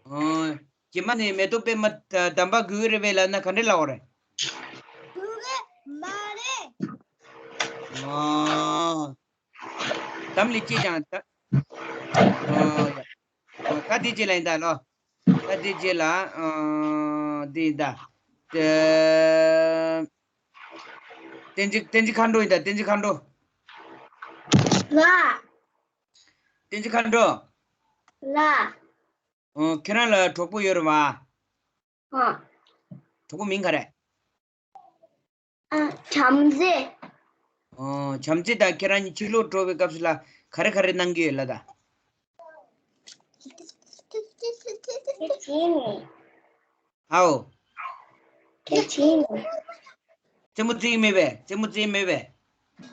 ཨོ། རྗེས་མ་ནས་མེ་ཏོག་པད་མ་འདམ་བག་དགོས་ཀྱི་རེད་པས་ལབ་ན་ག་འདྲས་ལབ་དགོས་རེད། དགོས་ཀྱི་མ་རེད། ཨོ། འདམ་ལས་སྐྱེས་ཀྱང་ད། ཨོ་ཡ། ཨོ། ད་དེ་རྗེས་ལ་ཡིན་ད་ལོ། ད་དེ་རྗེས་ལ་ཨ་དེ་ཡིན་ད། ཨ། བསྟན་འཛིན་བསྟན་འཛིན་མཁའ་འགྲོ་ཡིན་ད། བསྟན་འཛིན་མཁའ་འགྲོ། ལ། བསྟན་འཛིན་མཁའ་འགྲོ། ལ། ཨོ། ཁྱེད་རང་ལ་གྲོགས་པོ་ཡོད་རེད་བ། ཨ། གྲོགས་པོ་མིང་ག་རེ། ཨ། བྱམས་བརྩེ། ཨོ། བྱམས་བརྩེ་དང་ཁྱེད་རང་གཉིས་ཕྱི་ལོགས་འགྲོ་བའི་སྐབས་སུ་ལ་ག་རེ་ག་རེ་གནང་གི་ཡོད་ལབ་ད། ཁྱེད་ཀྱིས་ནི། ཧའོ། ཁྱེད་ཀྱིས་ནི། རྩེད་མོ་རྩེ་ཡི་མེད་པས། རྩེད་མོ་རྩེ་ཡི་མེད་པས།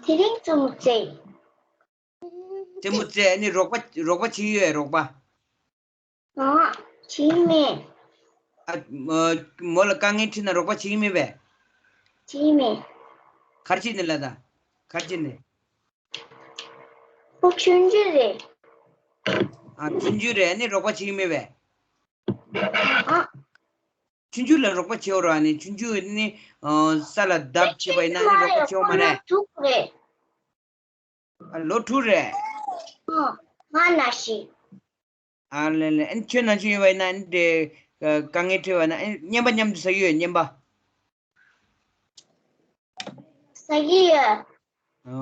དེ་རིང་རྩེད་མོ་རྩེ། རྩེད་མོ་རྩེ། ཨ་ནི་རོགས་པ་རོགས་པ་བྱེད་ཀྱི་ཡོད། རོགས་པ། ཨ། བྱེད་ཀྱི་མེད། ཨ། མོ་མོ་ལ་དཀའ་ངལ་འཕྲད་ན་རོགས་པ་བྱེད་ཀྱི་མེད་པས། བྱེད་ཀྱི་མེད། ག་རེ་བྱས་ནས་ལབ་ད། ག་རེ་བྱས་ནས། ཁོ་ཆུང་ཆུང་རེད། ཨ། ཆུང་ཆུང་རེད། ཨ་ནི་རོགས་པ་བྱེད་ཀྱི་མེད་པས། ཨ། ཆུང་ཆུང་ལ་རོགས་པ་བྱེད་དགོས་རེད། ཨ་ནི་ཆུང་ཆུང་ནི་ཨ་ས་ལ་བརྡབ་བྱས་པ་ཡིན་ན་ཨ་ནི་རོགས་པ་བྱེད་དགོས་མ་རེད། ཁོ་ལོ་དྲུག་རེད། ཨ། ལོ་དྲུག་རེད། ཨ། ང་ན་ཤི། ཨ་ལེ་ལེ། ཨ་ནི་ཁྱོད་ནང་ཆུང་ཡོད་པ་ཡིན་ན་ཨ་ནི་དེ་དཀའ་ངལ་འཕྲད་པ་ན་ཨ་ནི་རྔན་པ་མཉམ་དུ་ཟ་གི་ཡོད། རྔན་པ། ཟ་གི་ཡོད། ཨ།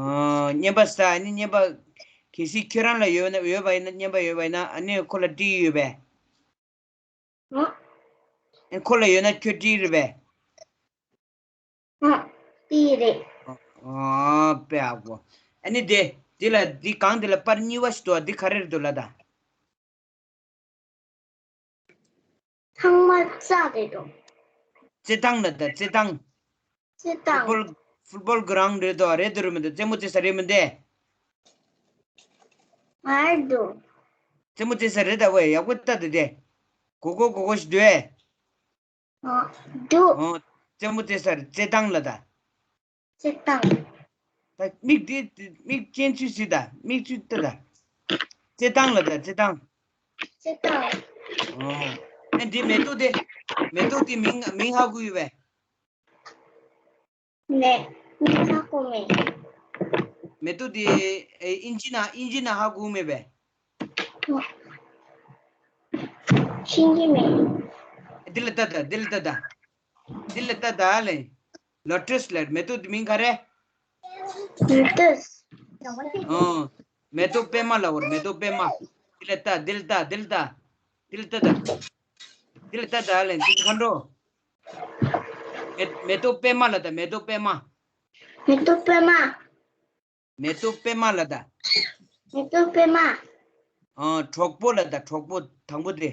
རྔན་པ་ཟ། ཨ་ནི་རྔན་པ་གལ་སྲིད་ཁྱོད་རང་ལ་ཡོད་ན་ཡོད་པ་ཡིན་ན་རྔན་པ་ཡོད་པ་ཡིན་ན་ཨ་ནི་ཁོ་ལ་སྤྲད་ཡོད་པས། ཨ། ཨ་ནི་ཁོ་ལ་ཡོད་ན་ཁྱོད་སྤྲད་རེད་པས། ཨ། སྤྲད་རེད། ཨ། དཔེ་ཡག་པོ། ཨ་ནི་དེ་དེ་ལ་འདི་གང་དེ་ལ་པར་གཉིས་པ་ཞིག་འདུག་པ། འདི་ག་རེ་རེད་འདུག་ལབ་ད། ཚང་མ་རྩེ་རེད་དོ། རྩེད་ཐང་ལབ་ད། རྩེད་ཐང་། རྩེད་ཐང་། ཕུཊ་བོལ། ཕུཊ་བོལ་གྷི་རའུན་ཌི་རེད་དོ། རེད་དོ་རེད་མི་འདུག་རྩེད་མོ་རྩེ་ས་རེད་མི་འདུག་མ་རེད་དོ། རྩེད་མོ་རྩེ་ས་རེད་ད། ཝེ་ཡག་པོ་ལྟ་དེ་དེ། གོ་གོ་གོ་གོ་ཞིག་འདུག་ཨེ། ཨ། འདུག་ཨོ། རྩེད་མོ་རྩེ་ས་རེད། རྩེད་ཐང་ལབ་ད། རྩེད་ཐང་། ད་མིག་དེ་མིག་ཅན་ཚུལ་སྲིད་ད། མིག་ཚུལ་ལྟ་ད། རྩེད་ཐང་ལབ་ད། རྩེད་ཐང་། རྩེད་ཐང་། ཨོ། ཨ་འདི་མེ་ཏོག་དེ། མེ་ཏོག་དེ་མིང་མིང་ཧ་གོ་ཡོད་པས། མེད། མིང་ཧ་གོ་མེད། མེ་ཏོག་དེ་ཨེ་ཨིན་ཇི་ན་ཨིན་ཇི་ན་ཧ་གོ་མེད་པས། ཤེས་ཀྱི་མེད། འདི་ལ་ལྟ་ད། འདི་ལ་ལྟ་ད། འདི་ལ་ལྟ་ད་ལེ། ལོ་ཊས་ལབ། མེ་ཏོག་དེ་མིང་ག་རེ། ལོ་ཊས། ཨོ། མེ་ཏོག་པད་མ་ལབ་དགོས་རེད། མེ་ཏོག་པད་མ། འདི་ལ་ལྟ། འདི་ལ་ལྟ། འདི་ལ་ལྟ། འདི་ལ་ལྟ་ད། འདི་ལ་ལྟ་ད་ལེ། འདི་མཁའ་འགྲོ། མེ་མེ་ཏོག་པད་མ་ལབ་ད། མེ་ཏོག་པད་མ། མེ་ཏོག་པད་མ། མེ་ཏོག་པད་མ་ལབ་ད། མེ་ཏོག་པད་མ། ཨ། གྲོགས་པོ་ལབ་ད། གྲོགས་པོ་དང་པོ་དེ།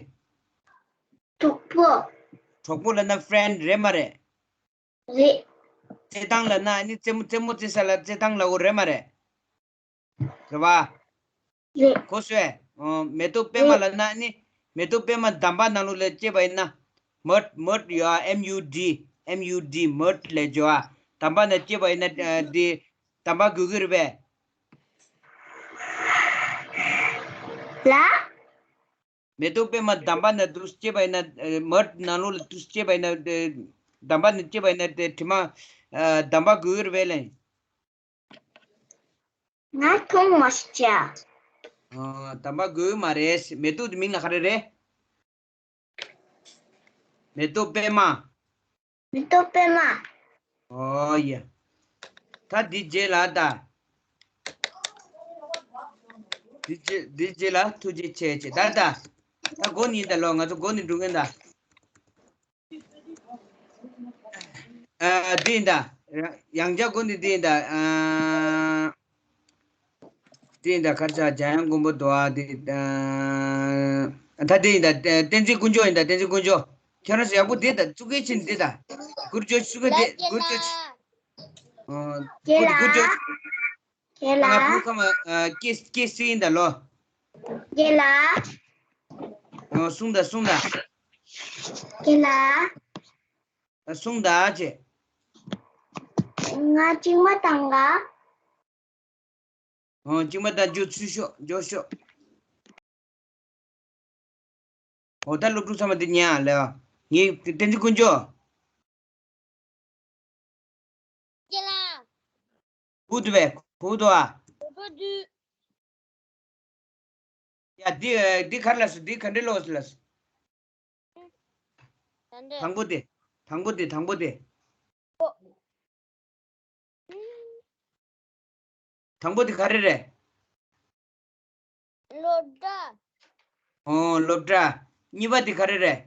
གྲོགས་པོ། གྲོགས་པོ་ལབ་ན་ཕྲེན་ཌི་རེད་མ་རེད། རེད། རྩེད་ཐང་ལབ་ན་ཨ་ནི་རྩེད་མོ་རྩེད་མོ་རྩེ་ས་ལ་རྩེད་ཐང་ལབ་དགོས་རེད་མ་རེད། རེད་པ། རེད། གོ་སོང་ངས། ཨ། མེ་ཏོག་པད་མ་རེད། ལབ་ན་ཨ་ནི་མེ་ཏོག་པད་མ་འདམ་བག་ནང་ལོགས་ལ་སྐྱེས་པ་ཡིན་ན། མཌ་མཌ་ཡོད་ཨ། M U D M U D མཌ་ལབ་ཀྱི་ཡོད་ཨ། འདམ་བག་ནང་སྐྱེས་པ་ཡིན་ན་ཨ་འདི་འདམ་བག་དགོས་ཀྱི་རེད་པས། ལ། མེ་ཏོག་པད་མ་འདམ་བག་ནང་དུ་སྐྱེས་པ་ཡིན་ན། ཨ། མཌ་ནང་ལོགས་ལ་དུ་སྐྱེས་པ་ཡིན་ན། ཨ། འདམ་བག་ནང་སྐྱེས་པ་ཡིན་ན་དེ་དྲི་མ། ཨ། འདམ་བག་དགོས་ཀྱི་རེད་པས་ལབ་ཡིན། ང་མཐོང་མ་སོང་ཅག་ཨ། འདམ་བག་དགོས་མ་རེད། མེ་ཏོག་དེ་མིང་ལ་ག་རེ་རེད། མེ་ཏོག་པད་མ། མེ་ཏོག་པད་མ། ཨོ་ཡ། ད་འདི་རྗེས་ལ་ད། འདི་རྗེས་འདི་རྗེས་ལ་ཐུགས་རྗེ་ཆེ་ཆེ། ད་ད། ད་འགོ་ནས་ད་ལོ། ང་ཚོ་འགོ་ནས་འགྲོ་མཁན་ད། ཨ། འདི་ཡིན་ད། ཡང་བསྐྱར་དགོངས་འདི་འདི་ཡིན་ད། ཨ། འདི་ཡིན་ད། གར་ཆ་འཇམ་དབྱངས་མགོན་པོ་དོ། ཨ། འདི། ཨ། ད་འདི་ཡིན་ད། བསྟན་འཛིན་དཀོན་མཆོག་ཡིན་ད། བསྟན་འཛིན་དཀོན་མཆོག་ཁྱོད་རང་ཚོ་ཡག་པོ་འདི་ད། ཙུ་གེ་ཆེན་འདི་ད། གུར་ཅོ་ཙུ་གེ་འདི་གུར་ཅོ། ཨོ། རྒན་གུར་གུར་ཅོ། ལགས། རྒན་ལགས། ང་བུ་ཁ་མ། ཨ། སྐད་སྐད་སྲིད་ཡིན་ད་ལོ། རྒན་ལགས། ཨོ། གསུང་ད་གསུང་ད། རྒན་ལགས། ཨ། གསུང་ད་ཅེ། ང་གཅིག་མ་བཏང་ག་ཨོ། གཅིག་མ་བཏང་། འགྱོ་ཚུར་ཤོག་འགྱོ་ཤོག་ཨོ། ད་སློབ་ཕྲུག་ཚང་མ་འདི་ཉན་ཨ་ལེ། ངའི་བསྟན་འཛིན་དཀོན་མཆོག་རྒན་ལགས། གུ་དུ་བས་གུ་དུ་ཨ། གུ་དུ། ཡ། འདི་འདི་ག་རེ་ལབ་སོང་། འདི་ག་འདྲ་ལབ་སོང་། ལབ་སོང་། ད་འདི། དང་པོ་དེ། དང་པོ་དེ། དང་པོ་དེ། དང་པོ་དེ་ག་རེ་རེད། སློབ་གྲྭ། ཨོ། སློབ་གྲྭ། གཉིས་པ་དེ་ག་རེ་རེད།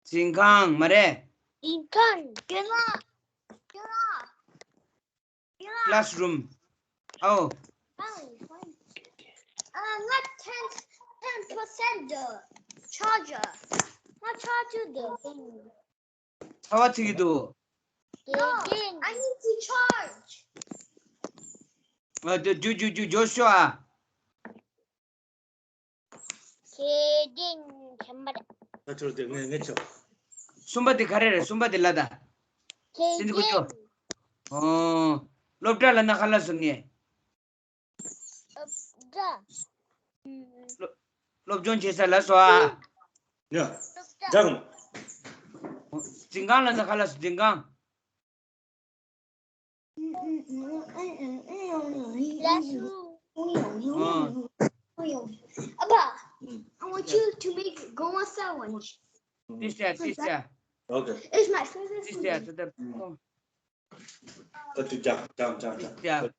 འཛིན་ཁང་མ་རེད། འཛིན་ཁང་། རྒན་ལགས། རྒན་ལགས། རྒན་ལགས། Classroom. ཨོ། ཨ། ང་ten ten percent the charger. ང་charger the thing. ཚ་བ་ཚིག་གི་འདུག No, I need to charge. ཨ། འགྱོ་འགྱོ་འགྱོ་འགྱོ་ཤོག་ཨ། ཁྱེད་ཀྱིས་ཁྱམས་པར། ད་ཁྱོད་དེ་ངས་ངས་ཆོག་གསུམ་པ་དེ་ག་རེ་རེད། གསུམ་པ་དེ་ལ་ད། ཁྱེད་ཀྱིས་ཀྱི་ཁུ་ཆོ། ཨོ། སློབ་གྲྭ་ལ་ན་ག་ལ་སོང་ངས། སློབ་གྲྭ། སློབ་སློབ་སྦྱོང་བྱེད་ས་ལ་སོ་ཨ། ཡ། སློབ་གྲྭ། འཛིན་ཁང་ལ་ན་ག་ལ་སོང་། འཛིན་ཁང་། Abba, I want you to make gowan sandwich. This there, this there. Okay. It's my favorite food. This there, the, the, ད་དུ་ཀྱང་ཀྱང་ཀྱང་ཀྱང་།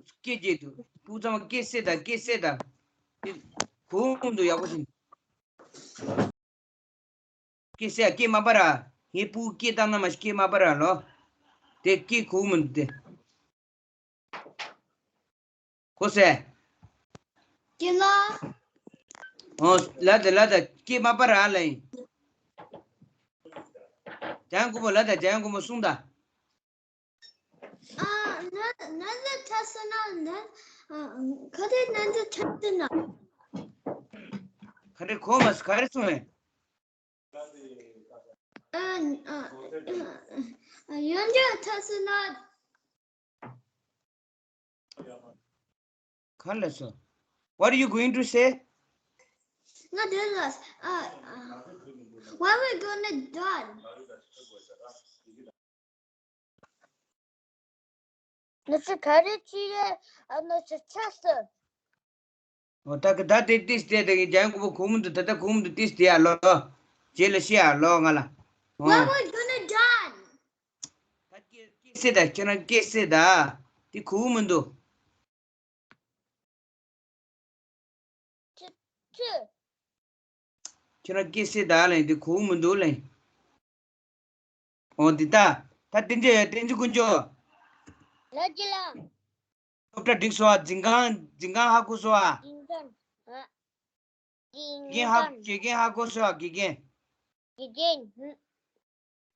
སྐད་ཅིག་ཏུ། སྤུ་ཙམ་སྐད་སེ་ད་སྐད་སེ་ད། ཁོང་དུ་ཡག་པོ་ཞིག་སྐད་སེ་སྐད་མ་པ་ར། ངའི་སྤུ་སྐད་བཏང་ན་མ་ཤི་སྐད་མ་པ་ར་ལོ། དེ་སྐད་གོ་མི་འདུག་དེ། གོ་སེ། ཀྱེ་ལ། ཨོ། ལ་དེ་ལ་དེ་སྐད་མ་པ་ར་ལ་ཡིན། ཇང་ཀུ་མོ་ལ་དེ་ཇང་ཀུ་མོ་གསུང་ད། ཨ། ན་ན་ཟེར་ཐ་ས་ན་ན། ཨ། ག་དེ་ན་ཟེར་ཐ་ས་ན། ག་རེ་གོ་མ་སི་ག་རེ་གསུང་ཨེ། ཨ། ཨ། ཡོན་ཇོ་ཐ་ས་ན། ག་ལ་སོ། What are you going to say? ང་དེ་ལ། ཨ། ཨ། When we gonna done? ནུ་ཚོ་ག་རེ་བྱེད་ཡས། ཨ། ནུ་ཚོ་ཆགས་སོང་། ཨོ། ད་གི་ད་དེ་ཏིས་དེ་དེ་གི་ཇང་ཀུ་མོ་གོ་མི་འདུག་ད་ད་གོ་མི་འདུག་ཏིས་དེ་ཨ་ལོ། རྗེས་ལ་ཤི་ཨ་ལོ་ང་ལ། ཨོ། When we gonna done? ད་སྐད་སྐད་སེ་ད་ཁྱོད་རང་སྐད་སེ་ད། དེ་གོ་མི་འདུག་ཁྱོད་རང་སྐད་སེ་ད་ལེན་དེ་གོ་མི་འདུག་ལེན། ཨོ་འདི་ད། ད་དེ་འདྲ་ཡ་དེ་འདྲ་ཀུན་ཅོ། ལ་ཅི་ལ། སློབ་གྲྭ་འགྲིག་སོ་ཨ། འཛིན་ཁང་འཛིན་ཁང་ཧ་གོ་སོ་ཨ། འཛིན་ཁང་། ཨ། དགེ་རྒན་ཧ་དགེ་རྒན་ཧ་གོ་སོ་ཨ། དགེ་རྒན། དགེ་རྒན།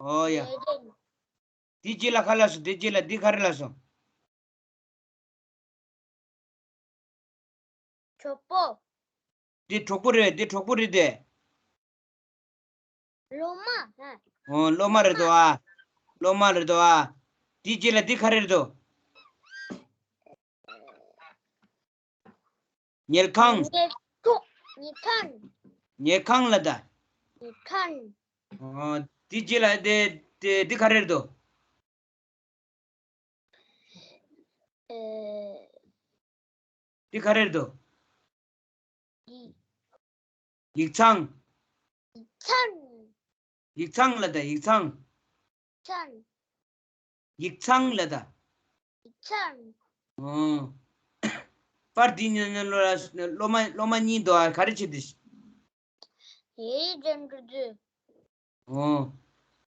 ཨོ་ཡ། དེ་རྗེས་ལ་ག་ལ་སོང་། དེ་རྗེས་ལ་འདི་ག་རེ་ལ་སོང་། གྲོགས་པོ། འདི་གྲོགས་པོ་རེད། འདི་གྲོགས་པོ་རེད་དེ། སློབ་མ། ཨོ་སློབ་མ་རེད་དོ་ཨ། སློབ་མ་རེད་དོ་ཨ། འདི་རྗེས་ལ་འདི་ག་རེ་རེད་དོ། ཉལ་ཁང་། ཉལ་ཁང་། ཉལ་ཁང་། ཉལ་ཁང་ལ་ད། ཉལ་ཁང་། ཨོ། དེ་རྗེས་ལ་དེ་དེ་འདི་ག་རེ་རེད་དོ། ཨེ། འདི་ག་རེ་རེད་དོ། ཡིག་ཡིག་ཚང་། ཡིག་ཚང་། ཡིག་ཚང་ལ་ད་ཡིག་ཚང་། ཚང་། ཡིག་ཚང་ལ་ད། ཡིག་ཚང་། ཨོ། པར་འདི་ཉོ་ཉོ་ལོ་ལ་སློབ་མ་སློབ་མ་གཉིས་འདུག་ཨ། ག་རེ་བྱེད་དེ། ཡེ་ཡེ་ཅན་གྱི་རྫི། ཨོ།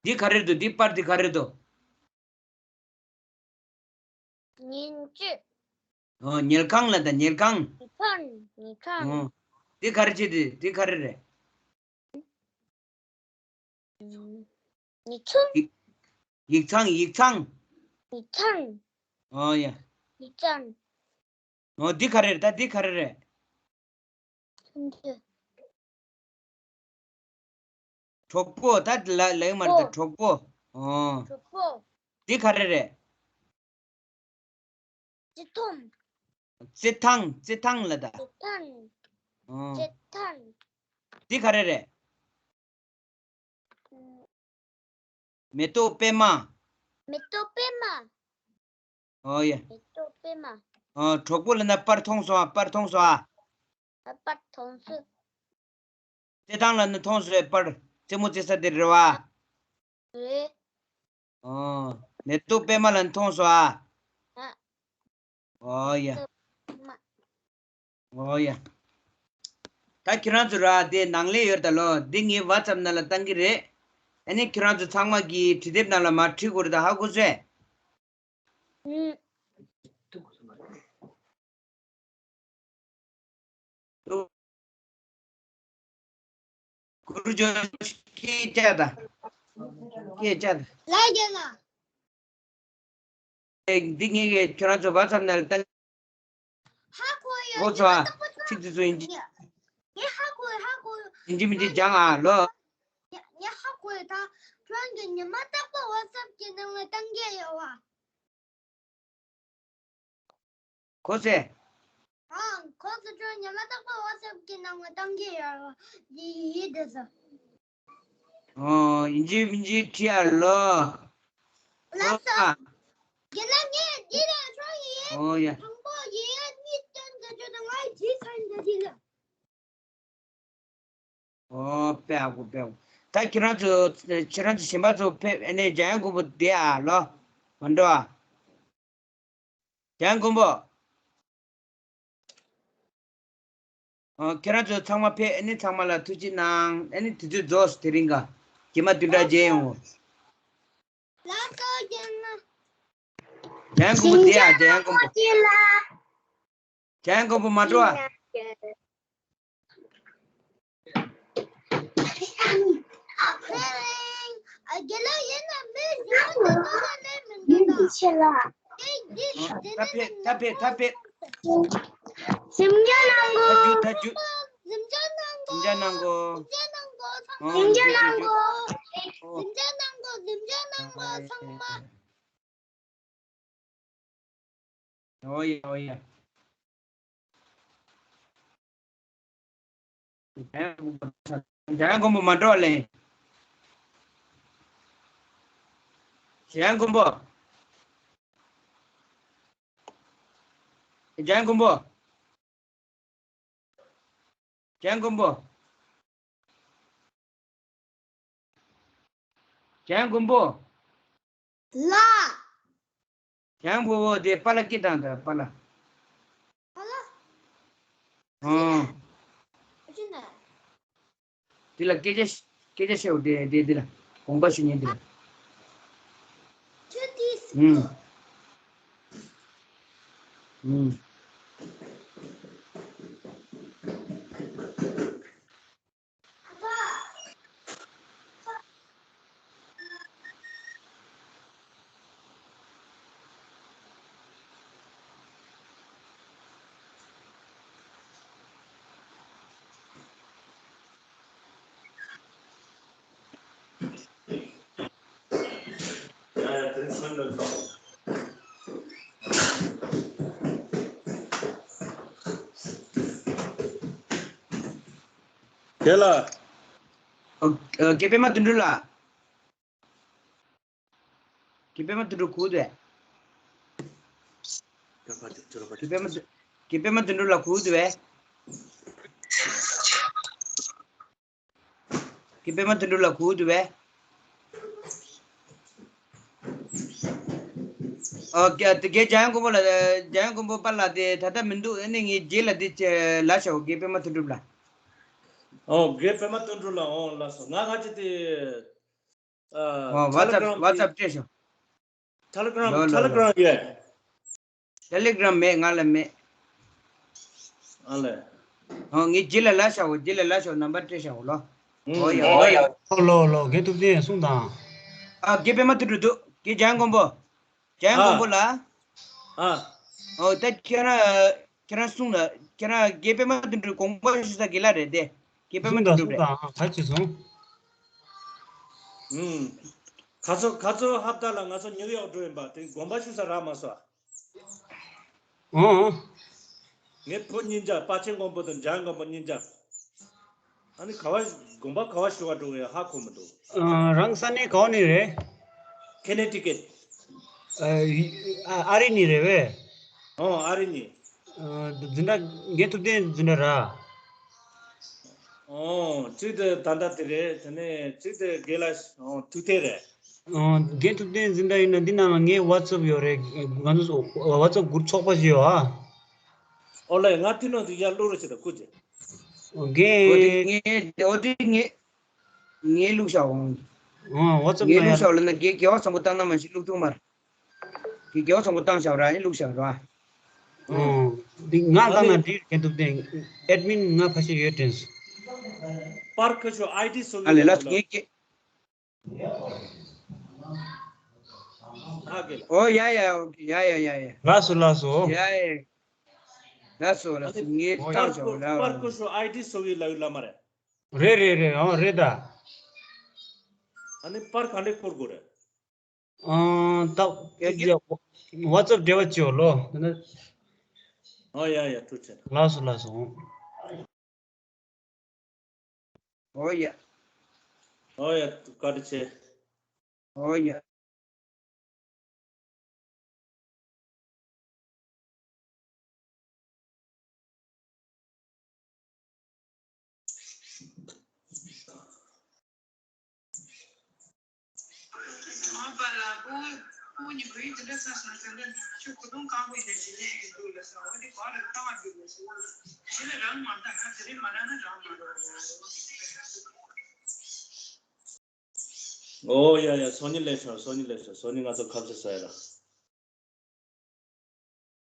འདི་ག་རེ་འདུག་འདི་པར་འདི་ག་རེ་འདུག་ཉིན་བྱེད། ཨོ། ཉལ་ཁང་ལ་ད་ཉལ་ཁང་། ཉལ་ཁང་། ཉལ་ཁང་། ཨོ། འདི་ག་རེ་བྱེད་འདི་འདི་ག་རེ་རེད། ཉིན་ཚང་། ཡིག་ཡིག་ཚང་ཡིག་ཚང་། ཡིག་ཚང་། ཨོ་ཡ། ཡིག་ཚང་། ཨོ་འདི་ག་རེ་རེད་ད་འདི་ག་རེ་རེད། འདི། གྲོགས་པོ་ད་ལ་ལ་ཡོད་མ་རེད་ད་གྲོགས་པོ། ཨོ། གྲོགས་པོ། འདི་ག་རེ་རེད། བརྩེ་དུང་། བརྩེ་ཐང་བརྩེ་ཐང་ལ་ད། བརྩེ་ཐང་། ཨོ། བརྩེ་ཐང་། འདི་ག་རེ་རེད། མེ་ཏོག་པད་མ། མེ་ཏོག་པད་མ། ཨོ་ཡ། མེ་ཏོག་པད་མ། ཨོ་གྲོགས་པོ་ལ་ན་པར་མཐོང་སོང་ཨ་པར་མཐོང་སོང་ཨ། ཨ་པར་མཐོང་སོང་། བརྩེ་ཐང་ལ་ནི་མཐོང་སོང་ཨེ་པར་རྩེད་མོ་རྩེ་ས་དེ་རེད་བ། རེད། ཨོ། མེ་ཏོག་པད་མ་ལ་མཐོང་སོང་ཨ། ཨ། ཨོ་ཡ། པད་མ། ཨོ་ཡ། ད་ཁྱེད་རང་ཚོ་ར་དེ་ནང་ལས་ཡོད་ད་ལོ་འདི་ངའི་WhatsApp་ནང་ལ་བཏང་གི་རེད། ཨ་ནི་ཁྱེད་རང་ཚོ་ཚང་མ་གིས་བྲིས་དེབ་ནང་ལ་མར་བྲིས་དགོས་རེད་ད་ཧ་གོ་སོང་ཨེ། ཨུམ། གུ་རུ་ཇོ་སྐད་ཆ་དང་། སྐད་ཆ་དང་། ལ་རྒྱ་ལ། འདི་ངེད་ཀྱི་ཁྱོད་རང་ཚོ་བ་ཚབ་ནང་ལ་བཏང་། ཧ་གོ་ཡ། ཨོ་ཚོ་ཨ། ཚིག་དེ་ཚོ་ཡིན་གྱི། ངས་ཧ་གོ་ཡ་ཧ་གོ་ཡ། ཡིན་གྱི་མིན་གྱི་སྦྱང་ཨ་ལོ། ངས་ངས་ཧ་གོ་ཡ་ད། ཁྱོད་རང་གི་ཉི་མ་རྟག་པར་WhatsApp་གི་ནང་ལ་བཏང་གི་ཡོད་བ། གོ་སོང་ཨེ། ཨང་། ཁོ་ཚོ་ཁྱོད་ཉི་མ་རྟག་པར་WhatsApp་གི་ནང་ལ་བཏང་གི་ཡོད་རེད་བ། ཡི་ཡི་ཡི་དེ་ཚོ། ཨོ། ཡིན་གཅིག་མིན་གཅིག་བྲིས་ཡ་ལོ། ལགས་སོ། ཨ། རྒན་ལགས་ངས་འདི་ལ་ཤོག་ཡིན། ཨོ་ཡ། དང་པོ་ཡིན་གཉིས་བསྟན་དུ་བརྗོད་དང་ང་བྲིས་ཚར་འདི་འདི་ལ། ཨོ་དཔེ་ཡག་པོ་དཔེ་ཡག་པོ། ད་ཁྱེད་རང་ཚོ་ཁྱེད་རང་ཚོ་གཞན་པ་ཚོ་ཕེབས་ཨ་ནི་འཇམ་དབྱངས་མགོན་པོ་བསྡད་ཨ་ལོ། མ་འགྲོ་ཨ། འཇམ་དབྱངས་མགོན་པོ། ཨོ་ཁྱེད་རང་ཚོ་ཚང་མ་ཕེབས་ཨ་ནི་ཚང་མ་ལ་ཐུགས་རྗེ་གནང་ཨ་ནི་དུས་ཚོད་རྫོགས་དེ་རིང་ག་ཇེ་མ་བདུན་ཕྲག་རྗེས་ཡོང་ངོ་། ལགས་སོ་རྒན་ལགས། འཇམ་དབྱངས་མགོན་པོ་བསྡད་ཨ་འཇམ་དབྱངས་མགོན་པོ། རྒན་ལགས། འཇམ་དབྱངས་མགོན་པོ་མ་འགྲོ་ཨ། ད་ཕེབས་ད་ཕེབས་ད་ཕེབས། གཟིམ་འཇག་གནང་གོ། ད་རྒྱུག་ད་རྒྱུག་གཟིམ་འཇག་གནང་གོ། གཟིམ་འཇག་གནང་གོ། གཟིམ་འཇག་གནང་གོ། ཨོ་གཟིམ་འཇག་གཟིམ་འཇག་གནང་གོ། གཟིམ་འཇག་གནང་གོ་ཚང་མ། ཨོ་ཡ་ཨོ་ཡ། འཇམ་དབྱངས་མགོན་པོ་མ་འགྲོ་ལེ། འཇམ་དབྱངས་མགོན་པོ། འཇམ་དབྱངས་མགོན་པོ། འཇམ་དབྱངས་མགོན་པོ། འཇམ་དབྱངས་མགོན་པོ། ལགས། འཇམ་དབྱངས་མགོན་པོ་དེ་པཱ་ལགས་སྐད་བཏང་དང་པཱ་ལགས། པཱ་ལགས། ཨང་། ཨ་ཅེ་ན། དེ་ལ་སྐད་ཆ་སྐད་ཆ་བཤད་འོ་དེ་དེ་དེ་ལ་དགོངས་པ་ཞུ་ཉན་དེ་ལ། ཁྱོད་དེ་ཨུམ། ཨུམ། དེ་ལ། ཨ། ཨ། རྒན་པད་མ་དོན་གྲུབ་ལགས། རྒན་པད་མ་དོན་གྲུབ་གོ་འདུག་གས། རྒན་པད་མ་དོན་གྲུབ། རྒན་པད་མ་དོན་གྲུབ་ལགས་གོ་འདུག་གས། རྒན་པད་མ་དོན་གྲུབ་ལགས་གོ་འདུག་གས། ཨོ་རྒན་རྒན་འཇམ་དབྱངས་མགོན་པོ་ལགས། འཇམ་དབྱངས་མགོན་པོ་པཱ་ལགས་དེ་ད་ལྟ་མི་འདུག་ཨ་ནི་ངས་རྗེས་ལ་དེ་ལབ་བྱའོ་རྒན་པད་མ་དོན་གྲུབ་ལགས། ཨོ་དགེ་པད་མ་དོན་གྲུབ་ལགས། ཨོ་ལགས་སོ། ང་ང་ཅི་དེ་ཨ། ཨོ་ཊེ་ལེ་གྷི་རམ་གྱི། WhatsApp སྤྲད་ཤོག་ཊེ་ལེ་གྷི་རམ། ལོ་ལོ་ཊེ་ལེ་གྷི་རམ་ཡོད། ཊེ་ལེ་གྷི་རམ་མེད། ང་ལ་མེད། ཨ་ལས། ཨོ་ངས་རྗེས་ལ་ལབ་བྱའོ། རྗེས་ལ་ལབ་བྱའོ། ནམ་བར་སྤྲད་བྱའོ་ལོ། ཨོ་ཡ། ཨོ་ཡ། ལོ་ལོ་ལོ། དགེ་ཐུབ་བསྟན་གསུངས་དང་། ཨ་དགེ་པད་མ་དོན་གྲུབ་འདུག་དགེ་འཇམ་དབྱངས་མགོན་པོ། འཇམ་དབྱངས་མགོན་པོ་ལགས། ཨ། ཨོ་ད་ཁྱེད་རང་ཁྱེད་རང་གསུངས་ལ། ཁྱེད་རང་དགེ་པད་མ་དོན་གྲུབ་དགོངས་པ་ཞུ་ས་དགེ་ལགས་རེད་དེ། དགེ་པད་མ་གསུངས་དང་དོན་གྲུབ་རེད། གསུངས་དང་། ག་ཅི་སོང་། ཨུམ། ཁ་ཚོ་ཁ་ཚོ་ཧབ་ཏ་ལ་ང་ཚོ་ཉུ་ཡོག་འགྲོ་ཡིན་པ་དེ་དགོངས་པ་ཞུ་ས་རག་མ་སོང་། ཨོ། ངའི་བུ་གཉིས་ཆ་དཔའ་ཆེན་མགོན་པོ་དང་འཇམ་མགོན་པོ་གཉིས་ཆ། ཨ་ནི་ག་བ་དགོངས་པ་ག་བ་ཞུ་བ་འགྲོ་གི་ཡ་ཧ་གོ་མི་འདུག་ཨ། རང་ས་གནས་ག་བ་ནས་རེད། ཁེ་ནེ་ཊི་ཀེཊ། ཨ་ཨ་རི་ནས་རེད་བས། ཨོ་ཨ་རི་ནས། ཨ་འཛིན་གྲྭ་དགེ་ཐུབ་བསྟན་འཛིན་གྲྭ་ར། ཨོ་གཅིག་དེ་ད་ལྟ་དེ་རེད། དེ་ནས་གཅིག་དེ་དགེ་ལ་ཨོ་ཐུག་ཐེ་རེད། ཨོ་དགེ་ཐུབ་བསྟན་འཛིན་གྲྭ་ཡིན་ན་འདི་ནང་ལ་ངའི་ཝ་ཙབ་ཡོད་རེད། ང་ཚོ་ཝ་ཙབ་གུ་རུབ་ཚོགས་པ་ཞིག་ཡོད་ཨ། ཨོ་ལེ་ང་དེ་ནང་དུ་ཡར་བླུག་རོགས་བྱེད་དང་སྐུ་མཁྱེན། ཨོ་དགེ། ཨོ་དེ་ངས་ཨོ་དེ་ངས་ངས་བླུག་བཞག་འོང་། ཨོ་ཝ་ཙབ་ངས་ནང་བླུག་ཡར། བཞག་ལ་ན་དགེ་རྒྱལ་བ་བཟང་པོ་བཏང་ན་མ་གཞི་བླུག་ཐུབ་མ་རེད། དགེ་རྒྱལ་བ་བཟང་པོ་བཏང་བཞག་ར་ཨེ་བླུག་བཞག་ར། ཨོ་འདི་ང་ཨ་བཏང་ནི་ན་འགྲིག་དགེ་ཐུབ་བསྟན། ཨེཌ་མིན་ང་ཕ་ཤེ་ཡོད་དྲན། པར་ཁ་ཤོ་ཨའི་ཌི་སོ་ཨ་ལེ་ལགས་སོ། ངས་ཀྱེ། ཨ་གེ་ལ། ཨོ་ཡ་ཡ། ཨོ་ཡ་ཡ་ཡ་ཡ། ལགས་སོ་ལགས་སོ། ཡ་ཡ། ལགས་སོ་ལགས་སོ། ངས་ཨོ་ཡ། བཏང་བཞག་ར། པར་ཁ་ཤོ་ཨའི་ཌི་སོ་བི་ལ་ཡོད་ལ་མ་རེད། རེད་རེད་རེད། ཨོ་རེད་ད། ཨ་ནི་པར་ག་འདྲས་བསྐུར་དགོས་རེད། ཨང་། ད་ཡ་གི། ཝ་ཙབ་འབྲེལ་བ་བྱེད་འོ་ལོ། ཨོ་ཡ་ཡ་ཐུགས་རྗེ་ཆེ། ལགས་སོ་ལགས་སོ། ཨོ་ཡ། ཨོ་ཡ་བཀའ་དྲིན་ཆེ། ཨོ་ཡ། ཨོ་ཡ་ཡ། སང་ཉིན་ལེན་ཤོག་སང་ཉིན་ལེན་ཤོག་སང་ཉིན་ང་ཚོ་ཁ་ཆེ་ཟ་ཡ་ལ།